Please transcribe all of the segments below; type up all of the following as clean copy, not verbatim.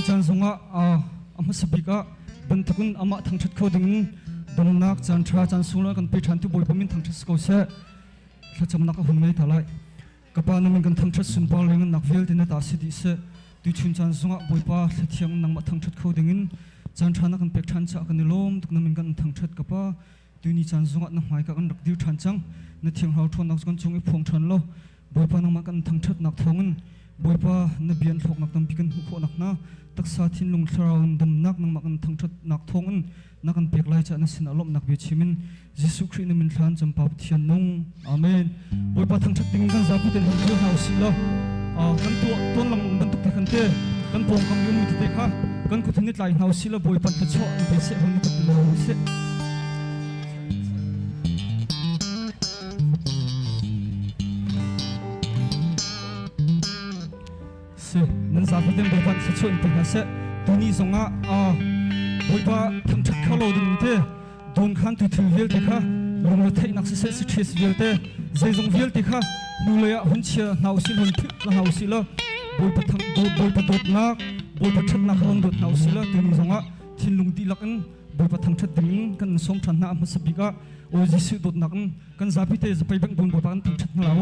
caan zongah a hmasa bik ah bantukin amah thangṭhat kho dingin damnak caan ṭha caan sunglawi kan pe ṭhan tu Bawipa min thangṭhat si ko seh. Thlacamnak a hun ngei ta lai. Ka Pa na min kan thangṭhat sunpar lengannak vialte na ta si dih seh. Tuchun caan zongah Bawipa thlathiang nangmah thangṭhat kho dingin caan ṭha na kan pek ṭhan caah kan i lawm tuk na min kan thangṭhat ka Pa. Tuni caan zongah na hmai ka kan rak dir ṭhan cang. Na thianghlau ṭhawnnak cu kan cung i phuang ṭhan law Bawipa nangmah kan thangṭhatnak thawngin Bawipa na bian hlawknak tampi kan hmuh khawh nakhnga taksa thinlung thlarau in damnak nangmah kan thangṭhatnak thawngin na kan pek lai caah na sinah lawmhnak bia chim in Jesuh Khrih na min thlan campa Pathian nung. Amen. Bawipa thangṭhat ding kan zapi ten hung kal hna usih law kan tuah tuan lang bantuk te khan te kan pawngkam i ummi tete kha kan kut hin i tlai hna usih law Bawipa thluachuah in pe seh hun i tat lo usih. Si nan zapi ten Bawipa thluachuah in pe hna seh. Tuni zongah Bawipa thangṭhat kho lo ding te dawnkhan tu thil vialte kha lungretheihnak siseh stress vialte zeizong vialte kha hnulei ah hun chia hna usih hun philh hna usih law Bawipa thang Bawipa dawtnak Bawipa ṭhatnak kha hun dawt hna usih law tuni zongah thinlung dihlak in Bawipa thangṭhat dingin kan sawm ṭhan hna a hmasa bik ah aw Jesuh dawtnak in kan zapi te zapei beng bun Bawipa kan thangṭhat hna la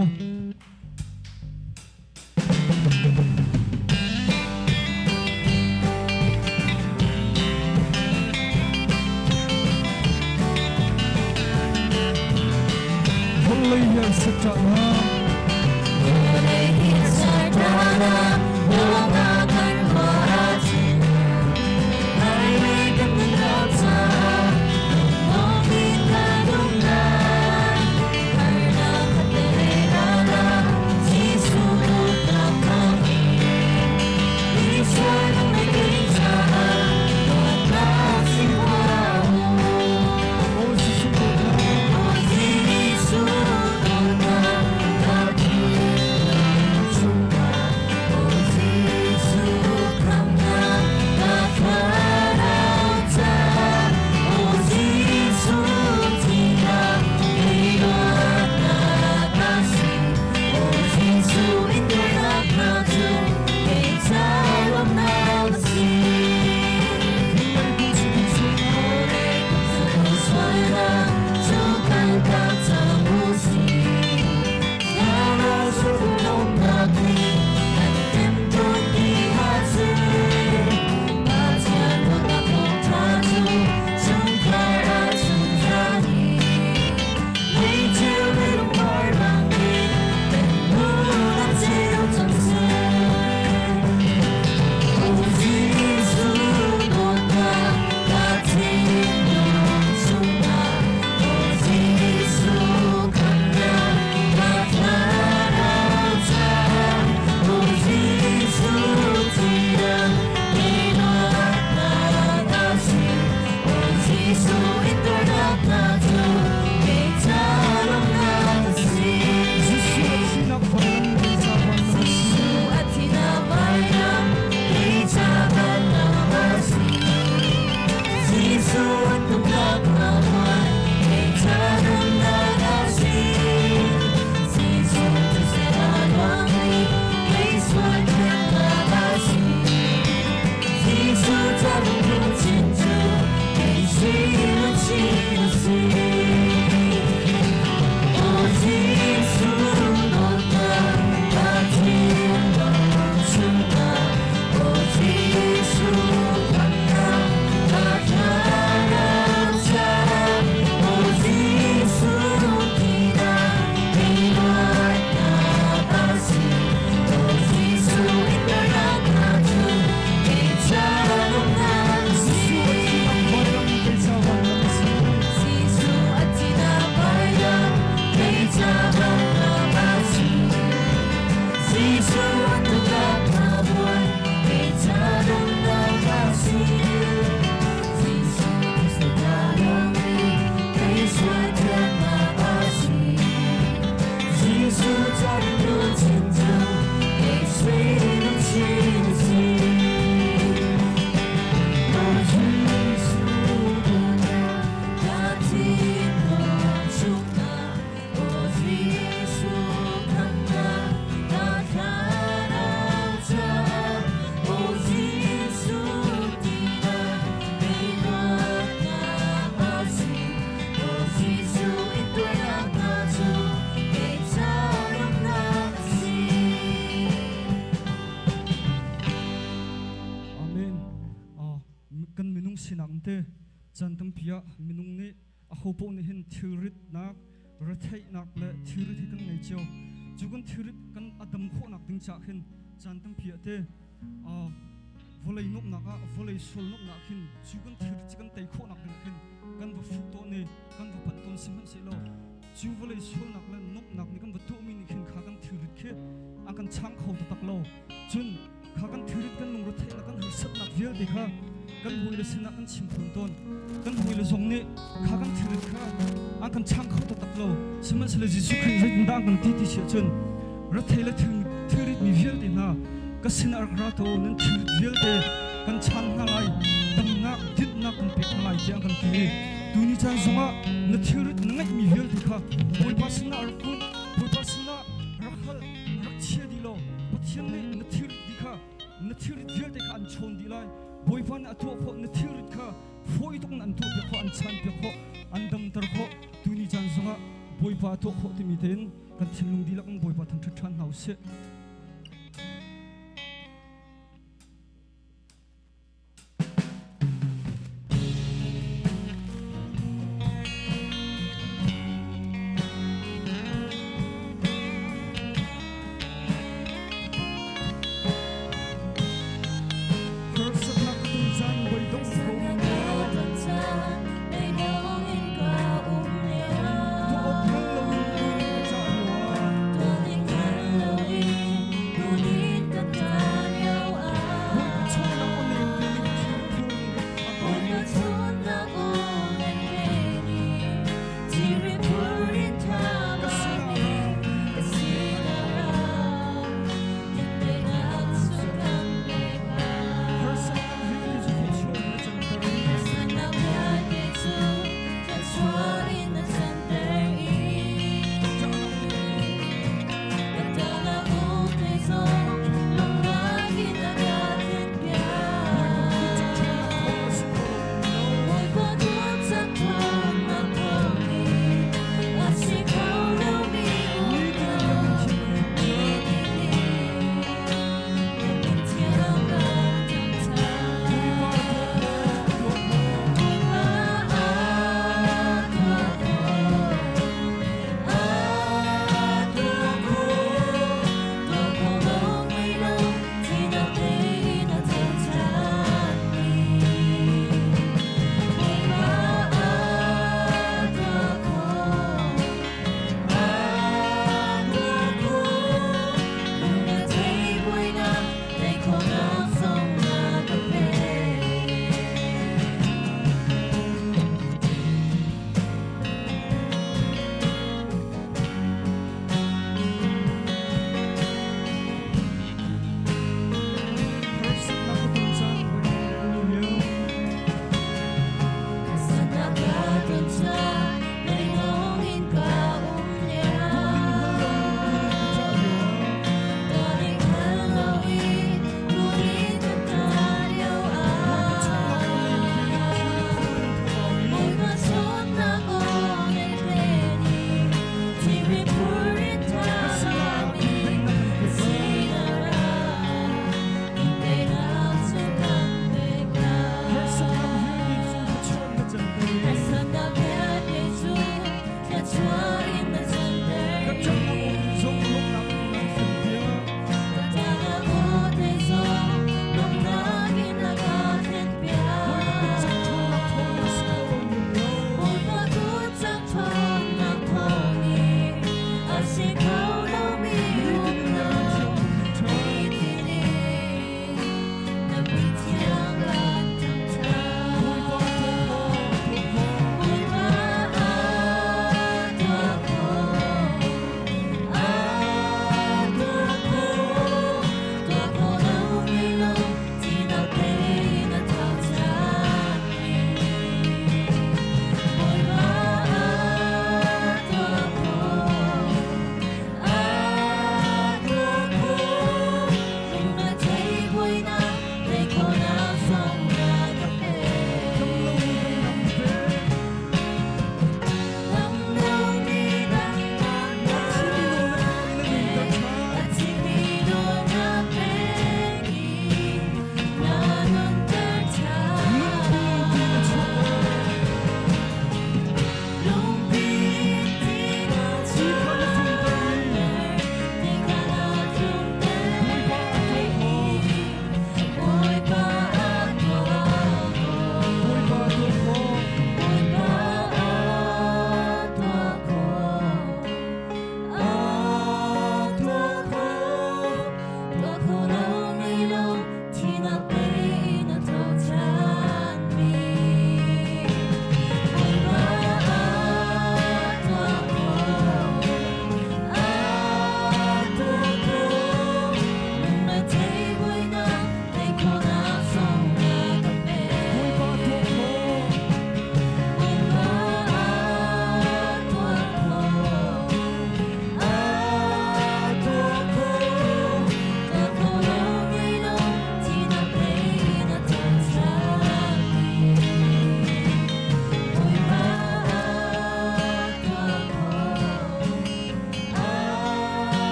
Vawlei hi an set ṭahna. Vawlei hi ser ṭahna, lawmnak kan hmuh ahcun, hmailei kan nunnak caah lawmhmi kan um lai. Harnak khat le ralak, Jesuh dawtnak thawngin, misual lungretheih caah dawtnak si tuah u. Aw Jesuh dawtnak. Aw Jesuh dawtnak, ka thinlung chungah, Aw Jesuh khamhnak, ka thlarau caah, Aw Jesuh thihnak, kei luatnak a si. Aw Jesuh intuarnak hna cu kei ca lawmhnak a si. Sualnak cu kaltak cang u sih. Thlarau sullamnak nih kan temtuar ti hlah seh. Pathian dawtnak thawngṭha cu chungkhar ah chunzan i meicheu le lungvar bangin kan nun a ceu cang seh. O Jesuh dawtnak ka thinlung chungah, O Jesuh khamhnak ka thlarau caah, O Jesuh thihnak kei luatnak a si. O Jesuh intuarnak hna cu kei ca lawmhnak a si. Jesuh a thihnak vailam kei ca vanlam a si. Jesuh a thihnak vailam kei ca vanlam a si. Jesuh a tumnak hna kei ca nunnak a si. Jesuh thisen a luang i kei sual thiannak a si. Jesuh ca lungthin cu kei sui luchin a si. O Jesuh dawtnak ka thinlung chungah, O Jesuh khamhnak ka thlarau caah, O Jesuh thihnak kei luatnak a si. O Jesuh intuarnak hna cu kei ca lawmhnak a si. Jesuh a thihnak vailam kei ca vanlam a si. Jesuh a thihnak vailam kei ca vanlam a si. Jesuh a tumnak hna hmual kei ca nunnak a si. Jesuh thisen a luang i kei sual thiannak a si. Jesuh ca luchin cu kei sui luchin a si. O Jesuh dawtnak ka thinlung chungah, O Jesuh khamhnak ka thlarau. Caan tampi ah minung nih ahopaoh nih hin thilritnak, retheihnak le thilrit hi kan ngei cio. Cu kan thilrit kan a dam khawhnak ding caah khin caan tampi ah te vawlei nuamhnak ah vawlei sual nuamhnak hin cu kan thilrit cu kan tei khawhnak ding ah khin kan va fuh tawn i kan va panh tawn sihmanhsehlaw cu vawlei sualnak le nuamhnak nih kan va tuahmi nih khin kha kan thilrit khi a kan chang kho taktak lo. Cun kha kan thilrit kan lungretheihnak kan harsatnak vialte kha kan hawile sinah kan chim fawn tawn. Kan hawile zong nih kha kan thilrit kha an kan chang kho taktak lo. Sihmanhsehlaw Jesuh Khrih zeitindah an kan ti ti si ahcun rethei le thilrit mi vialte hna ka sinah rak ra tuah u, nan thilrit vialte kan chan hna lai, damnak, dinhnak kan pek hna lai tiah an kan ti i tuni caan zongah na thilrit na ngeihmi vialte kha Bawipa sinah rak kun, Bawipa sinah rak hal, rak chia dih law Pathian nih na thilrit dih kha na thilrit vialte kha an chawn dih lai. Bawipa nih a tuah khawh na thilrit kha fawi tuk in an tuah piak khawh, an chan piak khawh, an damter khawh. Tuni caan zongah Bawipa a tuah khawh timi tein kan thinlung dihlak in Bawipa thangṭhat ṭhan hna u sih. Harsatnak ka ton caan beidong ko Tuah awk hngal loin tuin ka cah lioah.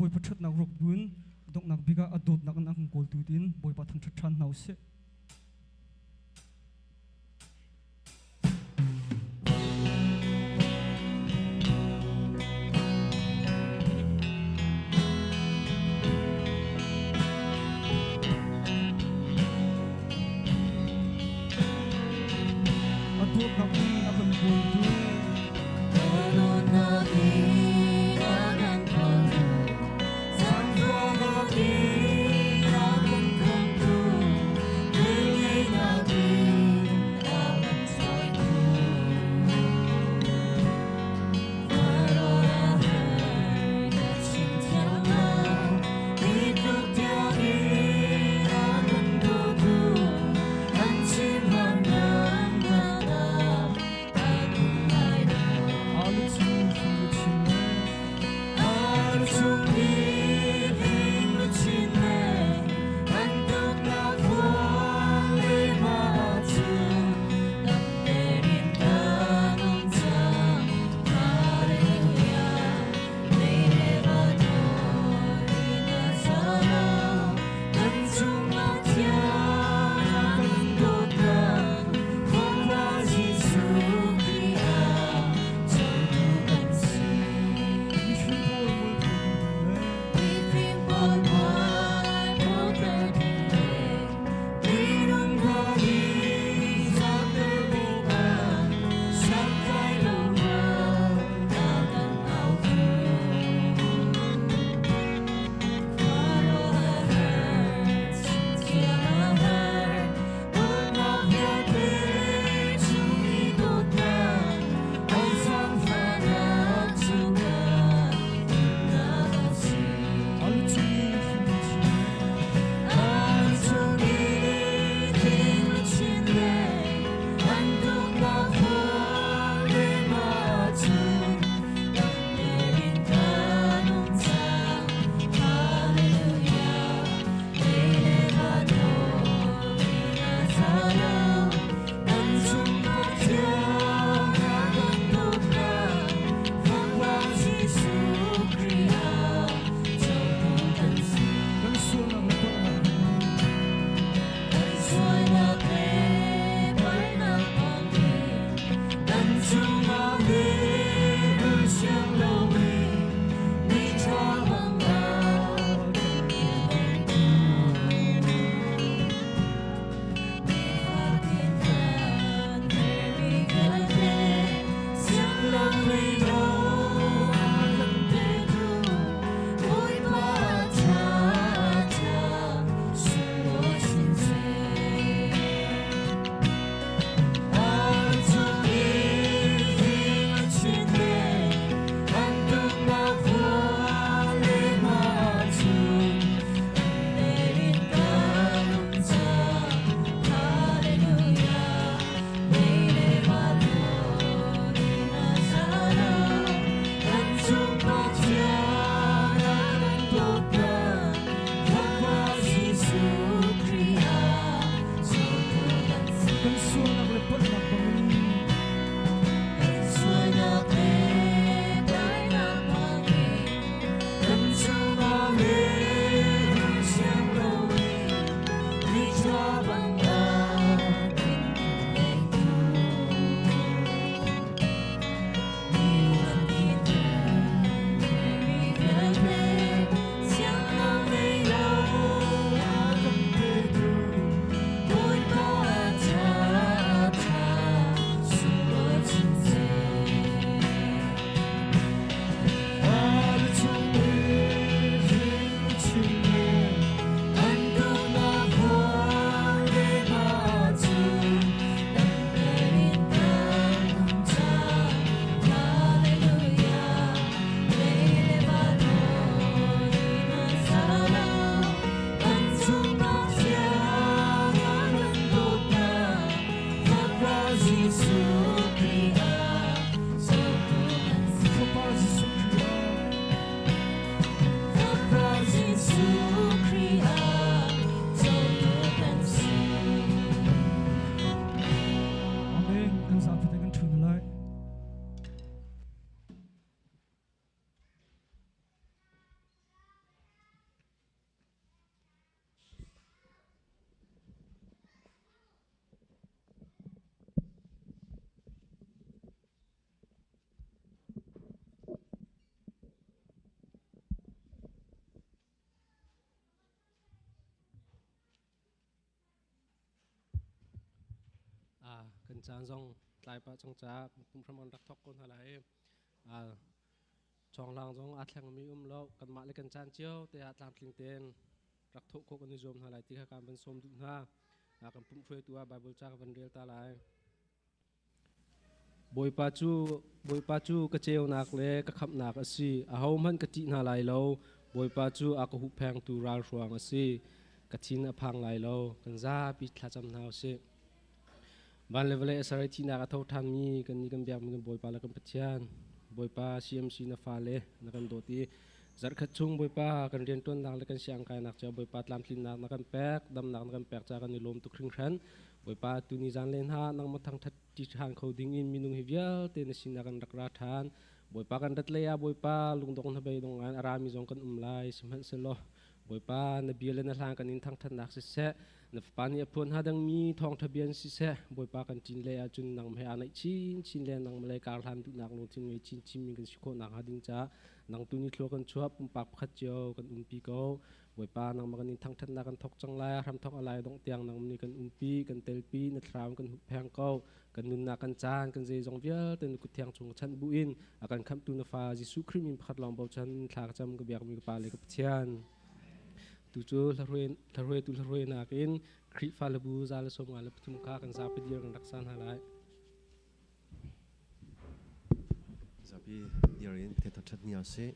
Bawipa ṭhatnak ruak buin donghnak bik ah a dawtnak in a kan kawltu tiin Bawipa thangṭhat ṭhan hna usih. A dawtnak in a kan kawltu. Caan zong tlai pah cang caah pumhram kan rak thawk ko hna lai. Chawnglang zong aa thlengmi um lo. Kanmah le kan caan cio te ah tlamtling tein rak thawh khawh kan i zuam hna lai ti kha kan van sawm duh hna. Kan pumh hruaitu ah Bible ca ka van rel ta lai. Bawipa cu Bawipa cu ka ceunak le ka khamhnak a si. Ahohmanh ka ṭih hna lai lo. Bawipa cu a ka huhphengtu ralhruang a si. Ka thin a phang lai lo. Kan zapi thlacam hna u sih. Van le vawlei a ser i thihnak a tho ṭhanmi kannih kan biakmi kan Bawipa le kan Pathian, Bawipa CMC na fale na kan dawt i zarhkhat chung Bawipa kan rianṭuannak le kan siangkainak cio Bawipa tlamtlinnak na kan pek, damnak na kan pek caah kan i lawm tuk hringhran. Bawipa tuni zanlei hna nangmah thangṭhat ṭi ṭhan kho ding in minung hi vialte na sinah kan rak ra ṭhan. Bawipa kan rat lei ah Bawipa lungdong hnabei dong ngai a rami zong kan um lai. Sihmanhsehlaw Bawipa na bia le na hlang kan in thangṭhatnak siseh, na fapa nih a phuan hnga dingmi thawngṭha bia in siseh, Bawipa kan ṭin lei ahcun nangmah he aa naih chinchin le nangmah lei kar hlan duhnak lungthin ngei chinchin mi kan si khawh nakhnga ding caah nang tu nih thlua kan chuah pumpak pakhat cio kan umpi ko. Bawipa nangmah kan in thangṭhatnak kan thawk cang lai, hramthawk a lai dongh tiang nangmah nih kan umpi, kan telpi, na thlarau kan huppheng ko. Kan nunnak kan caan kan zeizong vialte na kut thiang chung chanh buin a kan khamhtu na fa Jesuh Khrih min pakhat lawng bochan thla ka cam ka biakmi ka pa le ka Pathian. Tu cu hlaruai tu hlaruai nakin Khrihfa lebu 153 kha kan zapi dir kan rak sa hna lai. Zapi dir in Pathian thangṭhat ni sih.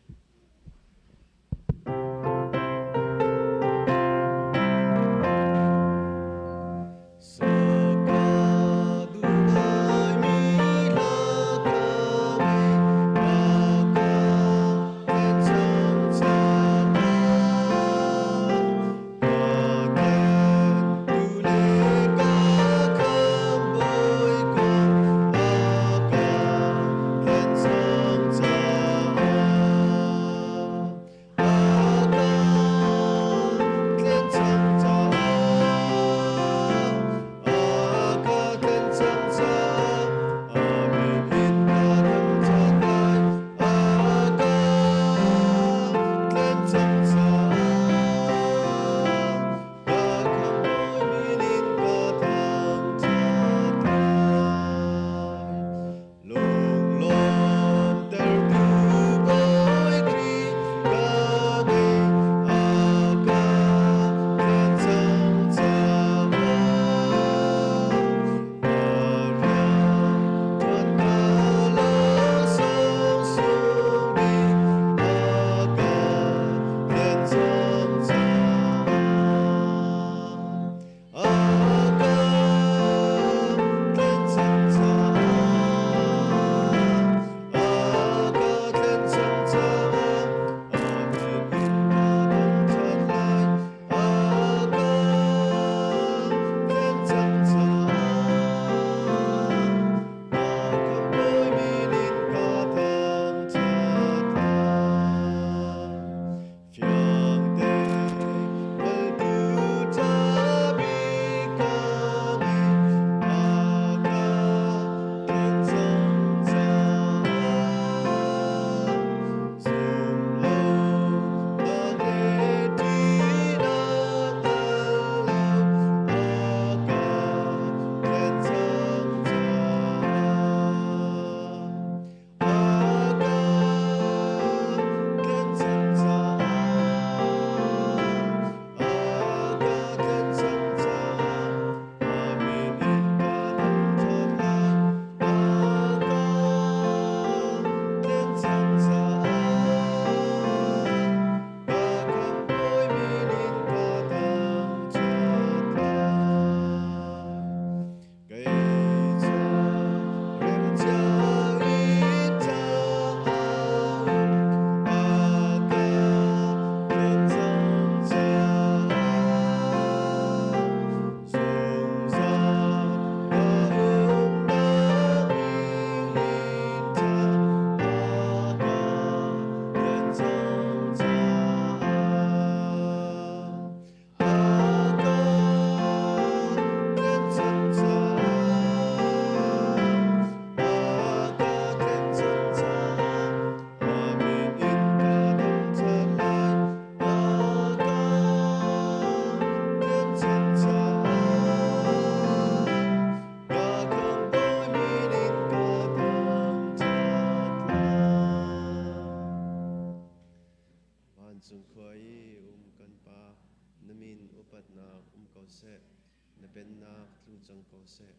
cang ko seh.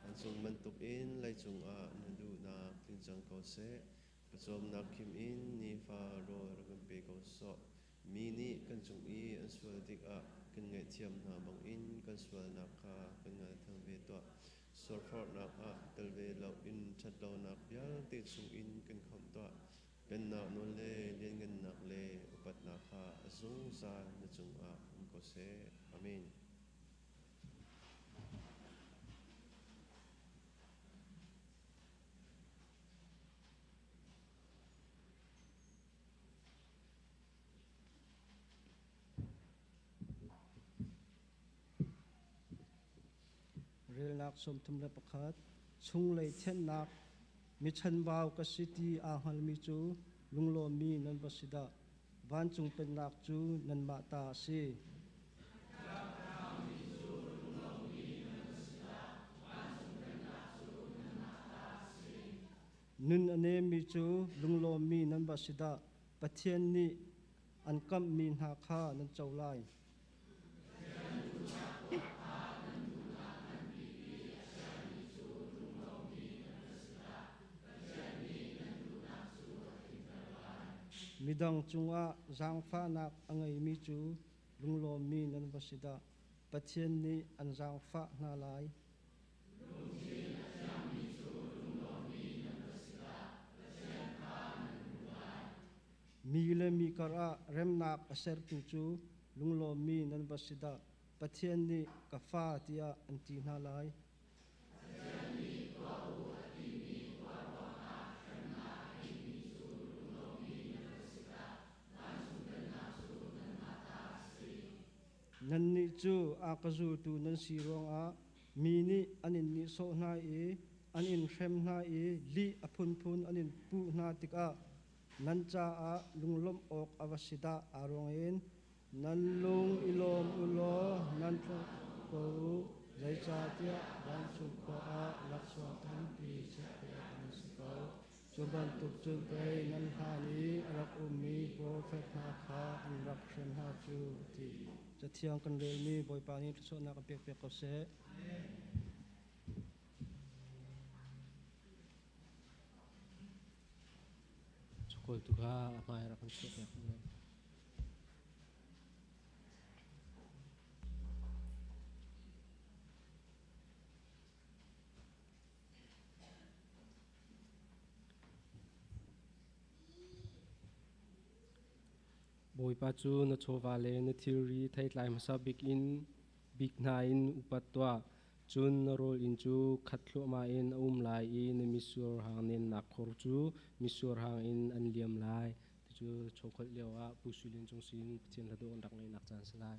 Vancung bantukin leicung ah na duhnak tling cang ko seh. Pawcawmnak khim in nifa rawl rak kan pe ko sawh. Mi nih kan cung i an sual tikah kan ngaihthiam hna bangin kan sualnak kha kan ngaithiam ve tuah. Sualforhnak ah tel ve loin ṭhatlonak vialte chungin kan khamh tuah. Pennak nawl le lianngannak le upatnak kha a zungzal na cungah um ko seh. Amen. Relnak 31 Chunglei thianhnak mi chanbau ka si ti aa hngalmi cu lunglawmmi nan va si dah. Vancung pennak cu nanmah ta a si. Nun a nemmi cu lunglawmmi nan va si dah. Pathian nih an kamhmi hna kha nan co lai. Midang cungah zaangfahnak a ngeimi cu lunglawmmi nan va si dah. Pathian nih an zaangfah hna lai. Mi le mi karah remnak a sertu cu lunglawmmi nan va si dah. Pathian nih ka fa tiah an ti hna lai. Nannih cu a ka zultu nan si ruangah mi nih an in nihsawh hna i an in hrem hna i lih a phunphun an in puh hna tikah nan caah lunglawmh awk a va si dah. Aa ruangin nan lung i lawm u law nan tluk ko u, zeicahtiah vancung khua ah laksawng tampi chiahpiak nan si ko. Cu bantuk cun pei nan hlan i a rak ummi profet hna kha an rak hrem hna cu, a ti. Cathiang kan relmi Bawipa nih thluachuahnak an pekpiak ko seh. Cukawltu kha a hmai rak kan chiahpiak. Bawipa cu na chawva le na thilri theitlai hmasa bik in bik hna in upat tuah. Cun na rawl inn cu khat thluahmah in a um lai i na mitsur hang nennak khor cu mitsur hang in an liam lai. Ti cu chawkholh lio ah Pu Sui Lian Cung sin Pathian hladawh an rak ngeihnak caan si lai.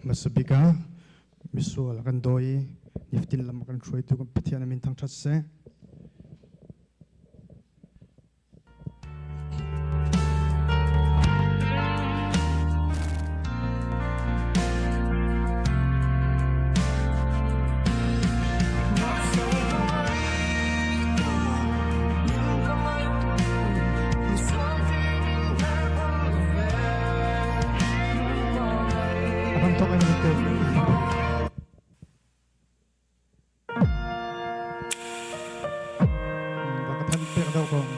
Hmasa bik ah misual a kan dawi i nifatin lam a kan hruaitu kan Pathian a min thangṭhat seh. Abang tok ay Baka than pek daw kong.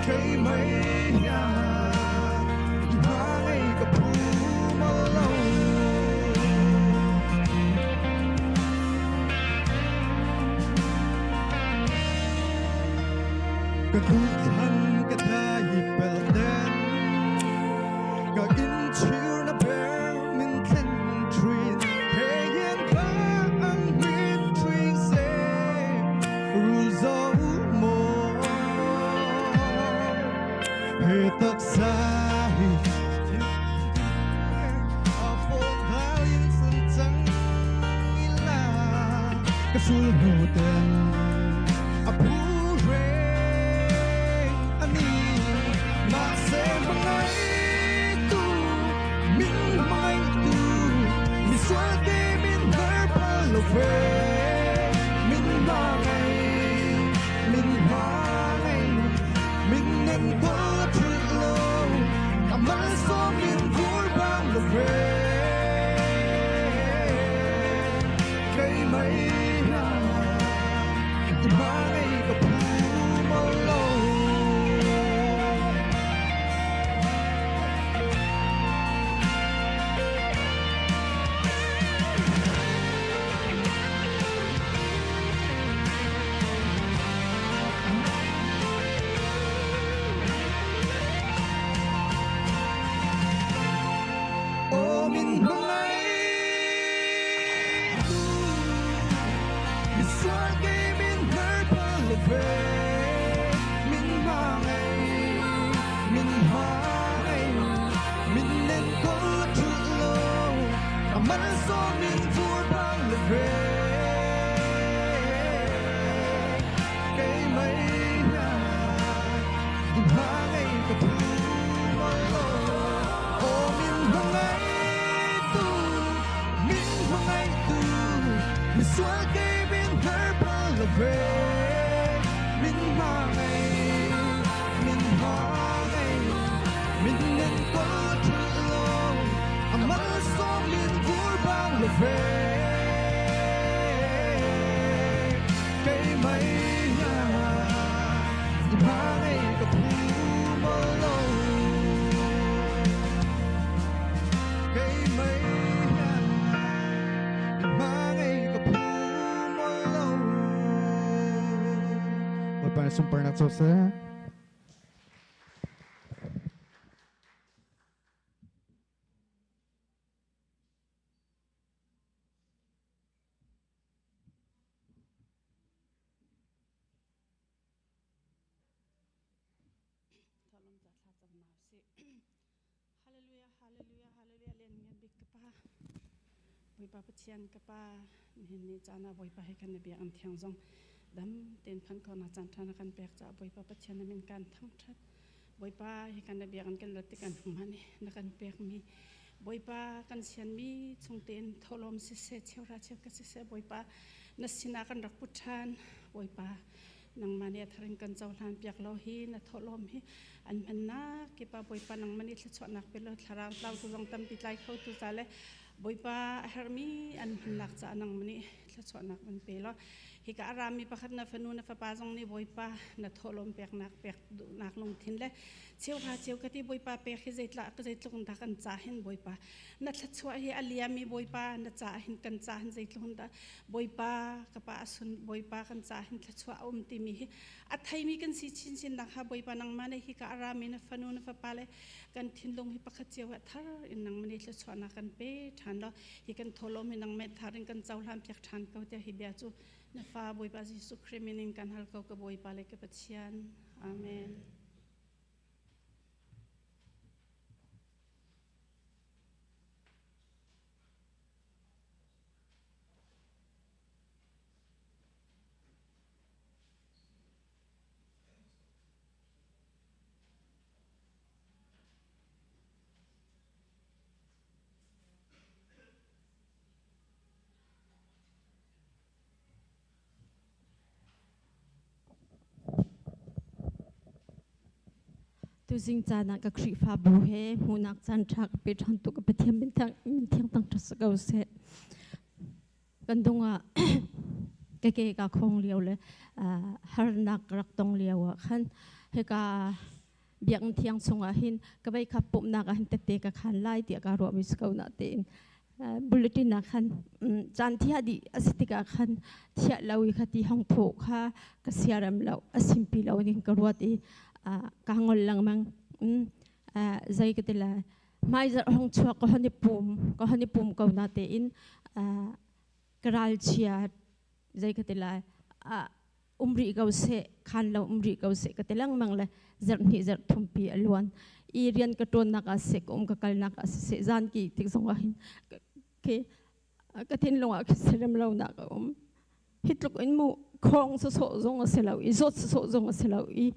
Kei mei hian i hma ngei ka phu lo. Ka kuthlan ka thai pel den ka in chir na ber min thlen trin he yen pa ang min trin se rul zo mo he tak sa hi a fo thalin san chang ila ka sul hnu ten a phu reng ani ma se mangai tu min mangai tu mi sual te min har pal lo ve min mangai min mangai min nen ko thul lo amal so min vur bang lo ve kei mei na i mangai ka phu mo lo. O min mangai tu mi sual ke min har pal lo ve min mangai min mangai min nen ko thu lo amal so min vur bang lo ve kei mei na i mangai ka phu mo lo. O min mangai tu min mangai tu mi sual ke min har pal lo ve min mangai min mangai min nen ko thu lo amal so min vur bang lo ve kei mei na i mangai ka phu mo lo kei mei na i mangai ka phu mo lo. Bawipa nih sunparnak co seh. Tholom ca thla cam na si. Hallelujah, hallelujah, hallelujah. Len ngan bik ka pa. Bawipa Pathian ka pa nihin ni caan ah Bawipa he kan i biak an thiang zong dam tein phan ko na caan ṭha na kan pek caah Bawipa Pathian na min kan thangṭhat. Bawipa hi kan i biak an kan rat tik an hung hman i na kan pekmi Bawipa kan sianmi chung tein tholom siseh cheuhra cheuka siseh Bawipa na sinah kan rak put ṭhan. Bawipa nangmah nih a thar in kan cohlan piak lo hi na thawhlawm hi an hmannak kipa Bawipa nangmah nih thluachuahnak pe law thlarau tlautu zong tampi tlai kho tu ca le Bawipa a herhmi an hmannak caah nangmah nih thluachuahnak van pe law hika a rami pakhat na fanu na fapa zong nih Bawipa na thawhlawm peknak pek duhnak lungthin le cheuhra cheu ka ti Bawipa pek hi zeitla ka zeitluk dah kan ca hin Bawipa na thluachuah hi a liami Bawipa na ca hin kan ca hin zeitluk dah Bawipa ka pa asun Bawipa kan ca hin thluachuah a um timi hi a theimi kan si chinchin nak ha Bawipa nangmah nih hika a rami na fanu na fapa le kan thinlung hi pakhat cio ah thar in nangmah nih thluachuah na kan pe ṭhan law hi kan tholom hi nangmah thar in kan cohlan piak ṭhan ko tiah hi bia cu na fa Bawipa Jesuh Khrih min in kan hal ko ka Bawipa le ka Pathian. Amen. Tuzing caan ah ka Khrihfabu he hmuhnak caan ṭha ka pe ṭhan tu ka Pathian min thiang tang ṭha si ko seh. Kan dung ah ka ke ka khong lio le harnak rak tong lio ah khan hika Biakinn thiang chungah hin ka vei kha pumhnak ah hin tette ka khan lai tiah kaa ruahmi si ko na tein bulletin ah khan caan thiah dih a si tikah khan thiah lo i kha ti hong thawh kha ka siarem lo a simpi lo ning ka ruat i ka ngol lengmang. Zei ka ti lai, hmaizarh hong chuak ka hon i pum ka hon i pum ko na tein ka ralchia zei ka ti lai, um rih ko seh, khan lo um rih ko seh ka ti lengmang le zarh hnih zarh thumpi a luan i rian ka ṭuannak ah seh, ka um ka kalnak ah siseh, zan ki tik zong ah hin khi ka thinlung ah khi serem lo nak a um. Hi tluk in mu khong sawsawh zong a si lo i zawt sawsawh zong a si lo i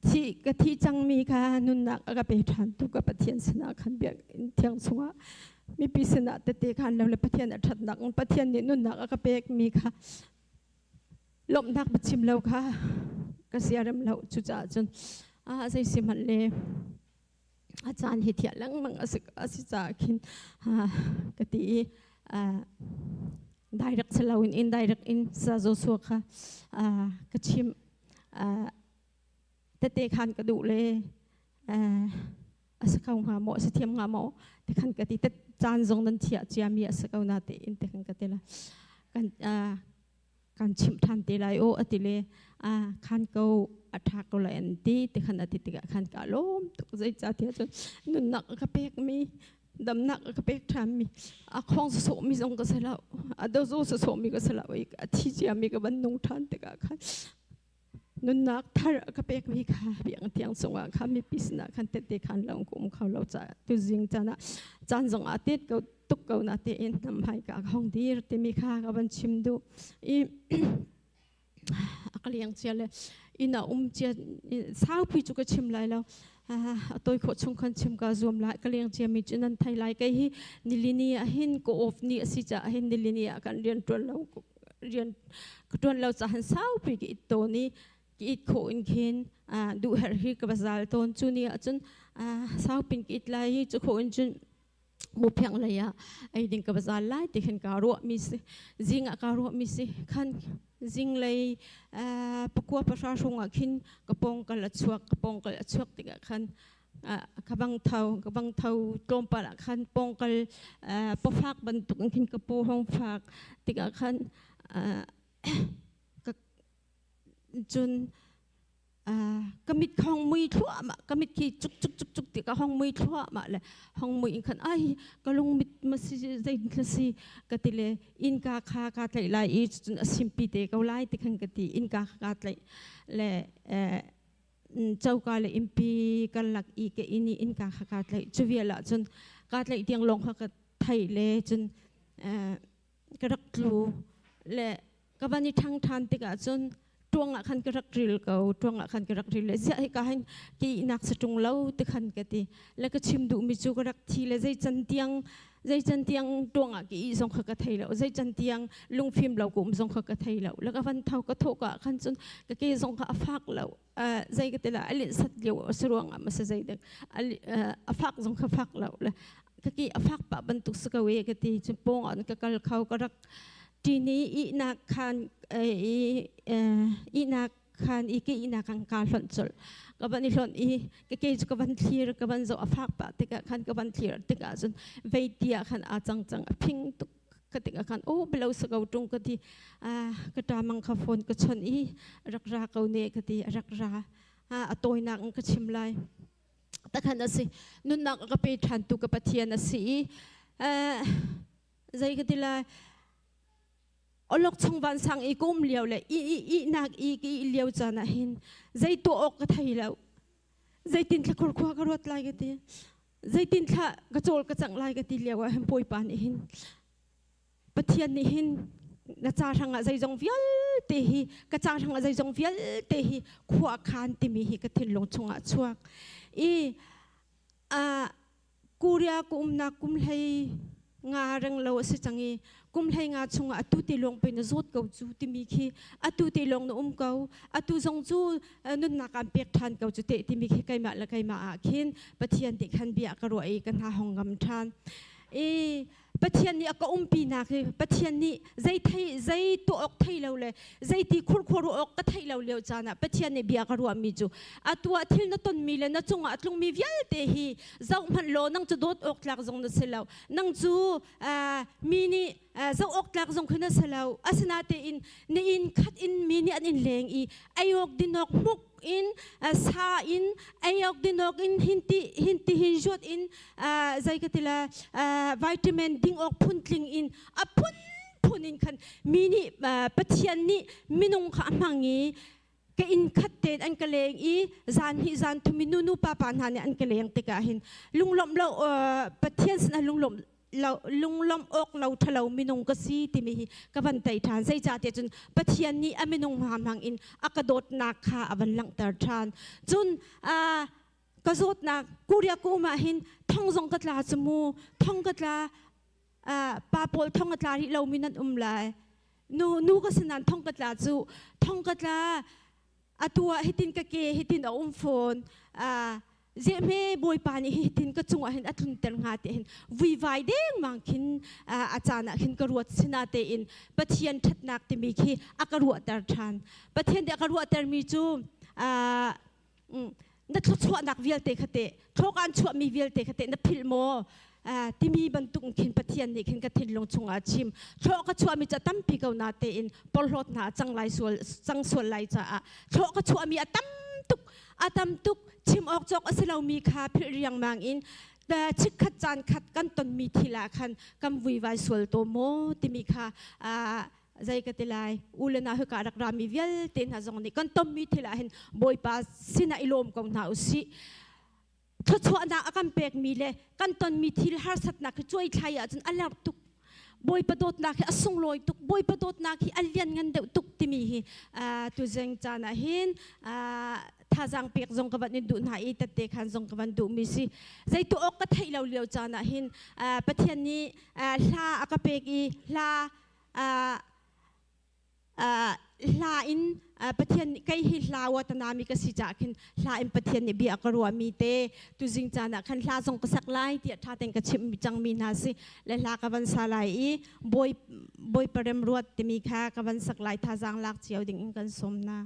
thi ka thi cangmi kha nunnak a ka pe ṭhan tu ka Pathian sinah khan biakinn thiang chungah mipi sinah tete khan lo le Pathian a ṭhatnak Pathian nih nunnak a ka pekmi kha lawmhnak biachim lo kha ka siarem lo. Cucaah cun a zei si hmanh le a caan hi thiah lengmang a si caah khin ka ti i direct si loin indirect in sa Joshua kha ka chim tete khan ka duh le a si kho hnga maw, a si thiam hnga maw ti khan ka ti. Caan zong nan thiah ciami a si ko na tein ti khan ka ti la kan kan chimh ṭhan te lai aw a ti le khan ko a ṭha ko lai an ti ti khan a ti tikah khan ka lawm tuk. Zeicahtiah cun nunnak a ka pekmi, damnak a ka pek ṭhanmi, a khong sawsawhmi zong ka si lo, a dozo sawsawhmi ka si lo i a thi ciami ka van nung ṭhan tikah khan nunnak thar a ka pekmi kha biang tiang cungah khan mipi sinah khan tette khan lo ka um kho lo caah tuzing caan ah caan zong ah tet ko tuk ko na tein nam hai ka hong dir timi kha ka van chim duh i a ka liang cia le inn a um cia saupi cu ka chim lai lo, a toi khawh chung khan chim ka zuam lai. Ka leng cia mi cu nan thei lai. Kei hi nilini ah hin ko off ni a si caah hin nilini ah kan rian tuan lo, rian ka tuan lo caah saupi ka it tawn i ka it khawh in khin duh herh hi ka bazal tawn. Cu ni ahcun saupin ka it lai i cu khawh in cun mu phiang lei ah ei ding ka bazal lai ti khin ka ruah mi si. Zing ah ka ruah mi si khan zing lei pakua pahra hrung ah khin ka pong kal a chuak. Ka pong kal a chuak tikah khan ka bang tho, ka bang tho tlawmpal ah khan pongkal pawfak bantuk in khin ka paw hong fak tikah khan ka cun ka mit hong mui thluahmah, ka mit khi cuk cuk cuk cuk ti ka hong mui thluahmah le hong mui in khan ai ka lung mit ma si zei si ka ti le innka kha ka tlaih lai i cun a simpi te ko lai ti khan ka ti. Innka kha ka tlaih le coka le innpi karlak i ka inn i innka kha kaa tlaih. Cu vial ah cun kaa tlaih tiang lawng kha ka theih le cun ka rak tlu le ka van i ṭhang ṭhan tikah cun ṭuang ah khan ka rak ril ko. Ṭuang ah khan ka rak ril le ziah hika hin ki nak sa ṭung lo ti khan ka ti le ka chim duhmi cu ka rak thi le zei can tiang, zei can tiang ṭuang ah ki i zong kha ka thei lo, zei can tiang lungfim lo ka um zong kha ka thei lo le ka van tho ka thawh ka khan cun ka ke zong kha a fak lo. Zei ka ti la, a linh sat lio a si ruangah ma si zei dek a fak zong kha fak lo le ka ki a fak pah bantuk si ko e ka ti. Cu pawng an ka kal kho ka rak ṭini ihnak khan ihnak khan i ke ihnak kan ka hlonh colh. Ka van i hlonh i ka ke cu ka van thlir, ka van zoh, a fak pah tikah khan ka van thlir tikah cun vei tia khan aa cang cang, a phing tuk ka tikah khan o belo sa ko ṭung ka ti. Ka ṭa mang kha phone ka chawnh i rak ra ko ne ka ti, rak ra. A tawinak in ka chim lai takhan a si. Nunnak ka pe ṭhan tu ka Pathian a si i zei ka ti lai, olok chung vansang i ka um lio le i i i nak i ka i lio caan ah hin zei tuah awk ka thei lo. Zeitin thla khur khua ka ruat lai ka ti, zeitin thla ka cawl ka cangh lai ka ti lio ah hin Bawipa nih hin, Pathian nih hin na ca hrangah zeizong vialte hi, ka ca hrangah zeizong vialte hi khua khan timi hi ka thinlung chungah chuak i a Korea ka umnak kum hlei nga reng lo a si cang i kum hlei nga chungah atu te lawng pei na zawt ko cu timi khi, atu te lawng na um ko, atu zong cu nunnak aan pek ṭhan ko cu teh timi khi keimah le keimah ah khin Pathian nih khan bia ka ruah i ka hna hong ngam ṭhan i. Pathian nih a ka umpi nak hi Pathian nih zei thei zei tuah awk thei lo le zei ti khurkhua ruah awk ka theih lo lio caan ah Pathian nih bia ka ruahmi cu atu ah thil na tonmi le na cungah a tlungmi vialte hi zoh hmanh law nang cu dawt awk tlak zong na si lo nang cu mi nih zoh awk tlak zong khi na si lo asinatein na inn khat in mi nih an in leng i ei awk din awk hmuk in sa in ei awk din awk in hinti hinti hin zuat in zei ka ti la vitamin ding awk phuntling in a phun phun in khan mi nih Pathian nih minung kha a hmang i ka inn khat tein an ka leng i zan hi zan thum i nu nu pa pa hna nih an ka leng tikah hin lunglawmh lo Pathian sinah lunglawmh lo lunglawmh awk lo ṭhalo minung ka si timi hi ka van tei ṭhan zeicahtiah cun Pathian nih a minung hna hmang in a ka dawtnak kha a van langhter ṭhan cun ka zawtnak Korea ka um ah hin thong zong ka tla cu mu thong ka tla pa pawl thong a tla rih lomi nan um lai nu nu ka si nan thong ka tla cu thong ka tla atu ah hitin ka ke hitin a um fawn zehme bawipa nih hitin ka cungah hin a tlunter hnga ti hin vuivai dengmang khin a caan ah khin ka ruat sina tein Pathian ṭhatnak timi khi a ka ruahter ṭhan Pathian nih a ka ruahtermi cu na thluachuahnak vialte kha teh thlawk an chuahmi vialte kha teh na philh maw timi bantuk khin Pathian nih khin ka thinlung chungah a chim thlawh ka chuahmi cu a tampi ko na tein porhlawt hna a cang lai sual cang sual lai caah thlawh ka chuahmi a tam tuk a tam tuk chim awk cawk a si lomi kha philh riangmang in chikkhat caan khat kan tonmi thil ah khan kan vuivai sual to maw timi kha zei ka ti lai u le nau hika rak rami vialte hna zong nih kan tonmi thil ah hin Bawipa sinah i lawm ko hna u sih thluachuahnak a kan pekmi le kan tonmi thil harsatnak hi cuai thlai ahcun a lerh tuk Bawipa dawtnak hi a sunglawi tuk Bawipa dawtnak hi a lianngan deuh tuk timi hi tuzing caan ah hin thazaang pek zong ka van in duh hna i tette khan zong ka van duh mi si zei tu awk ka theih lo lio caan ah hin Pathian nih hla a ka pek i hla hla in Pathian nih kei hi hla wa tanami ka si caah khin hla in Pathian nih bia a ka ruahmi te tuzing caan ah khan hla zong ka sak lai tiah ṭha tein ka chimh cangmi hna si le hla ka van sa lai i bawi bawipa remruat timi kha ka van sak lai thazaang lak cio ding in kan sawm hna.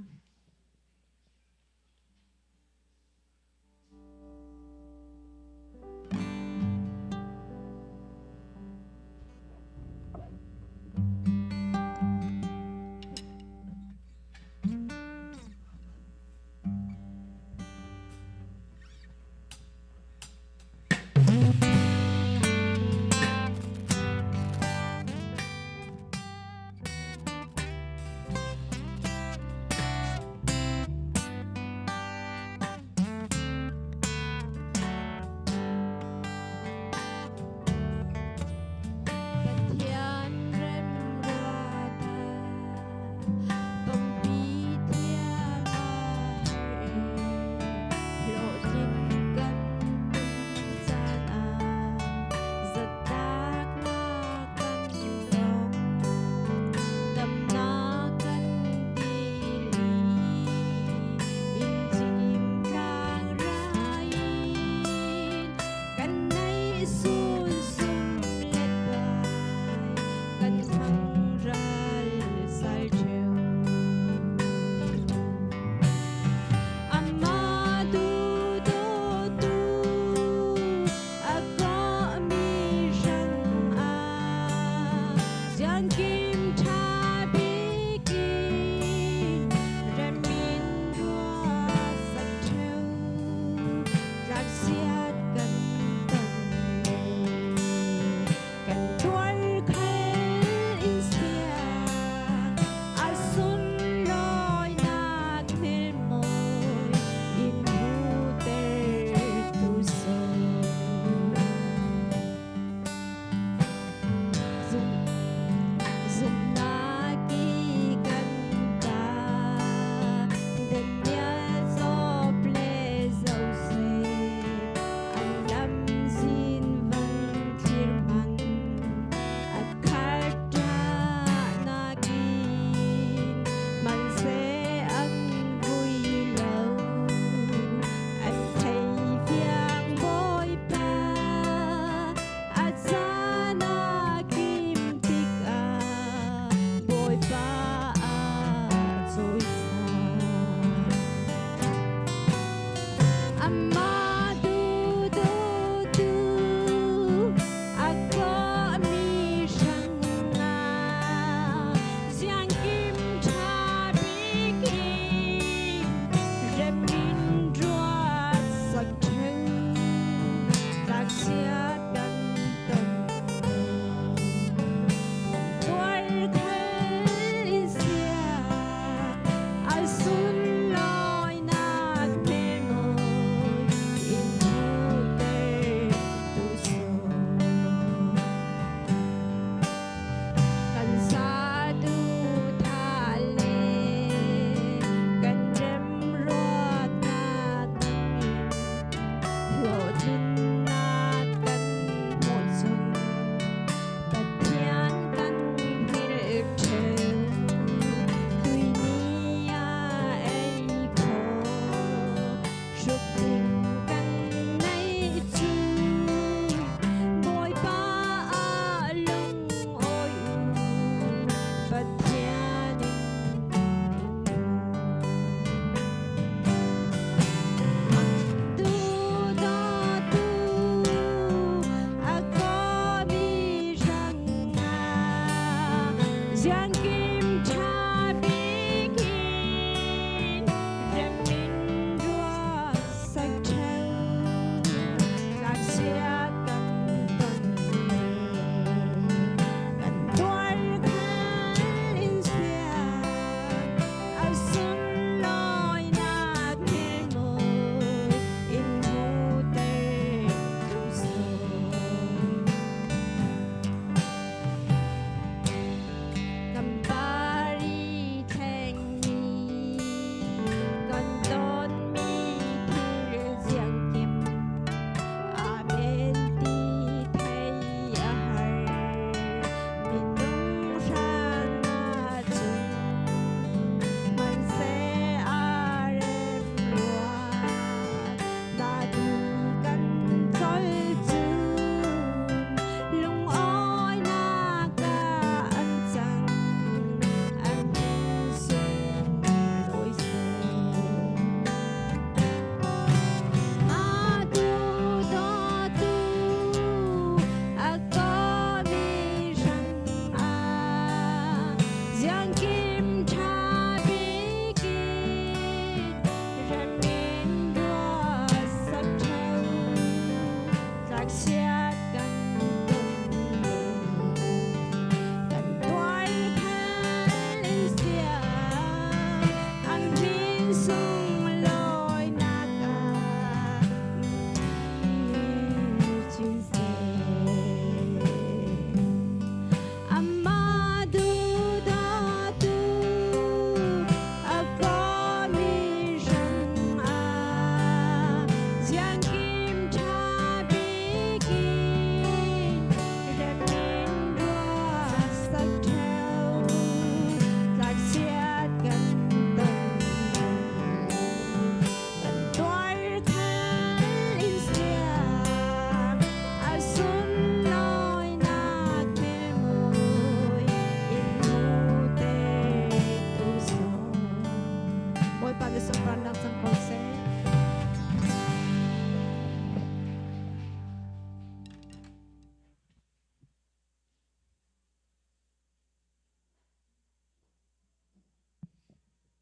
Bawipa na sunparnak cang ko seh.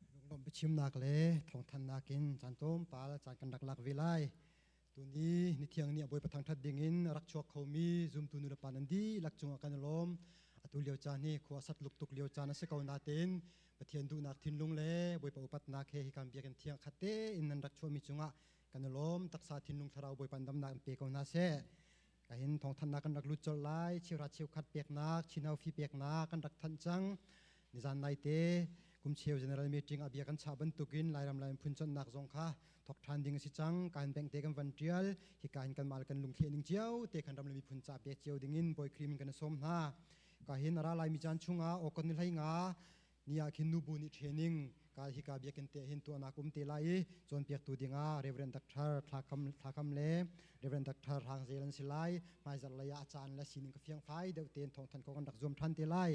Lunglawmh biachimnak le thawngthanhnak in caan tlawmpal caan kan rak lak ve lai. Tuni nithiang nih a Bawipa thangṭhat dingin a rak chuak khomi zumtu nulepa nan dihlak cungah kan i lawm. Atu lio caan hi khua sat luk tuk lio caan a si ko natein Pathian duhnak thinlung le Bawipa upatnak he hikam biakinn thiang khat tein nan rak chuahmi cungah kan i lawm. Taksa thinlung thlarau Bawipa damnak in pe ko hna seh. Kahin thawngthanhnak kan rak lut colh lai. Cheuhra cheukhat peknak, chinau fi peknak kan rak thanh cang. Nizan naite kumcheu general meeting a bia kan chah bantukin Lairam Lai phun chonhnak zong kha thok ṭhan ding a si cang. Kahin bank te kan van ṭial. Hika hin kanmah le kan lungthleh ning cio te khan ram le miphun ca pek cio dingin Bawi Khrih min kan i sawm hna. Kahin a ra laimi caan chungah awkon ni hlei nga ni ah khin nubu nih training ka hika biakinn te hin tuahnak um te lai i cawnpiaktu dingah Reverend Dr. Thlakam Thlakam le Reverend Dr. Hrang Zel an si lai. Hmaizarh lei ah a caan le sining ka fiangfai deuh tein thawngthanh ko kan rak zuam ṭhan te lai.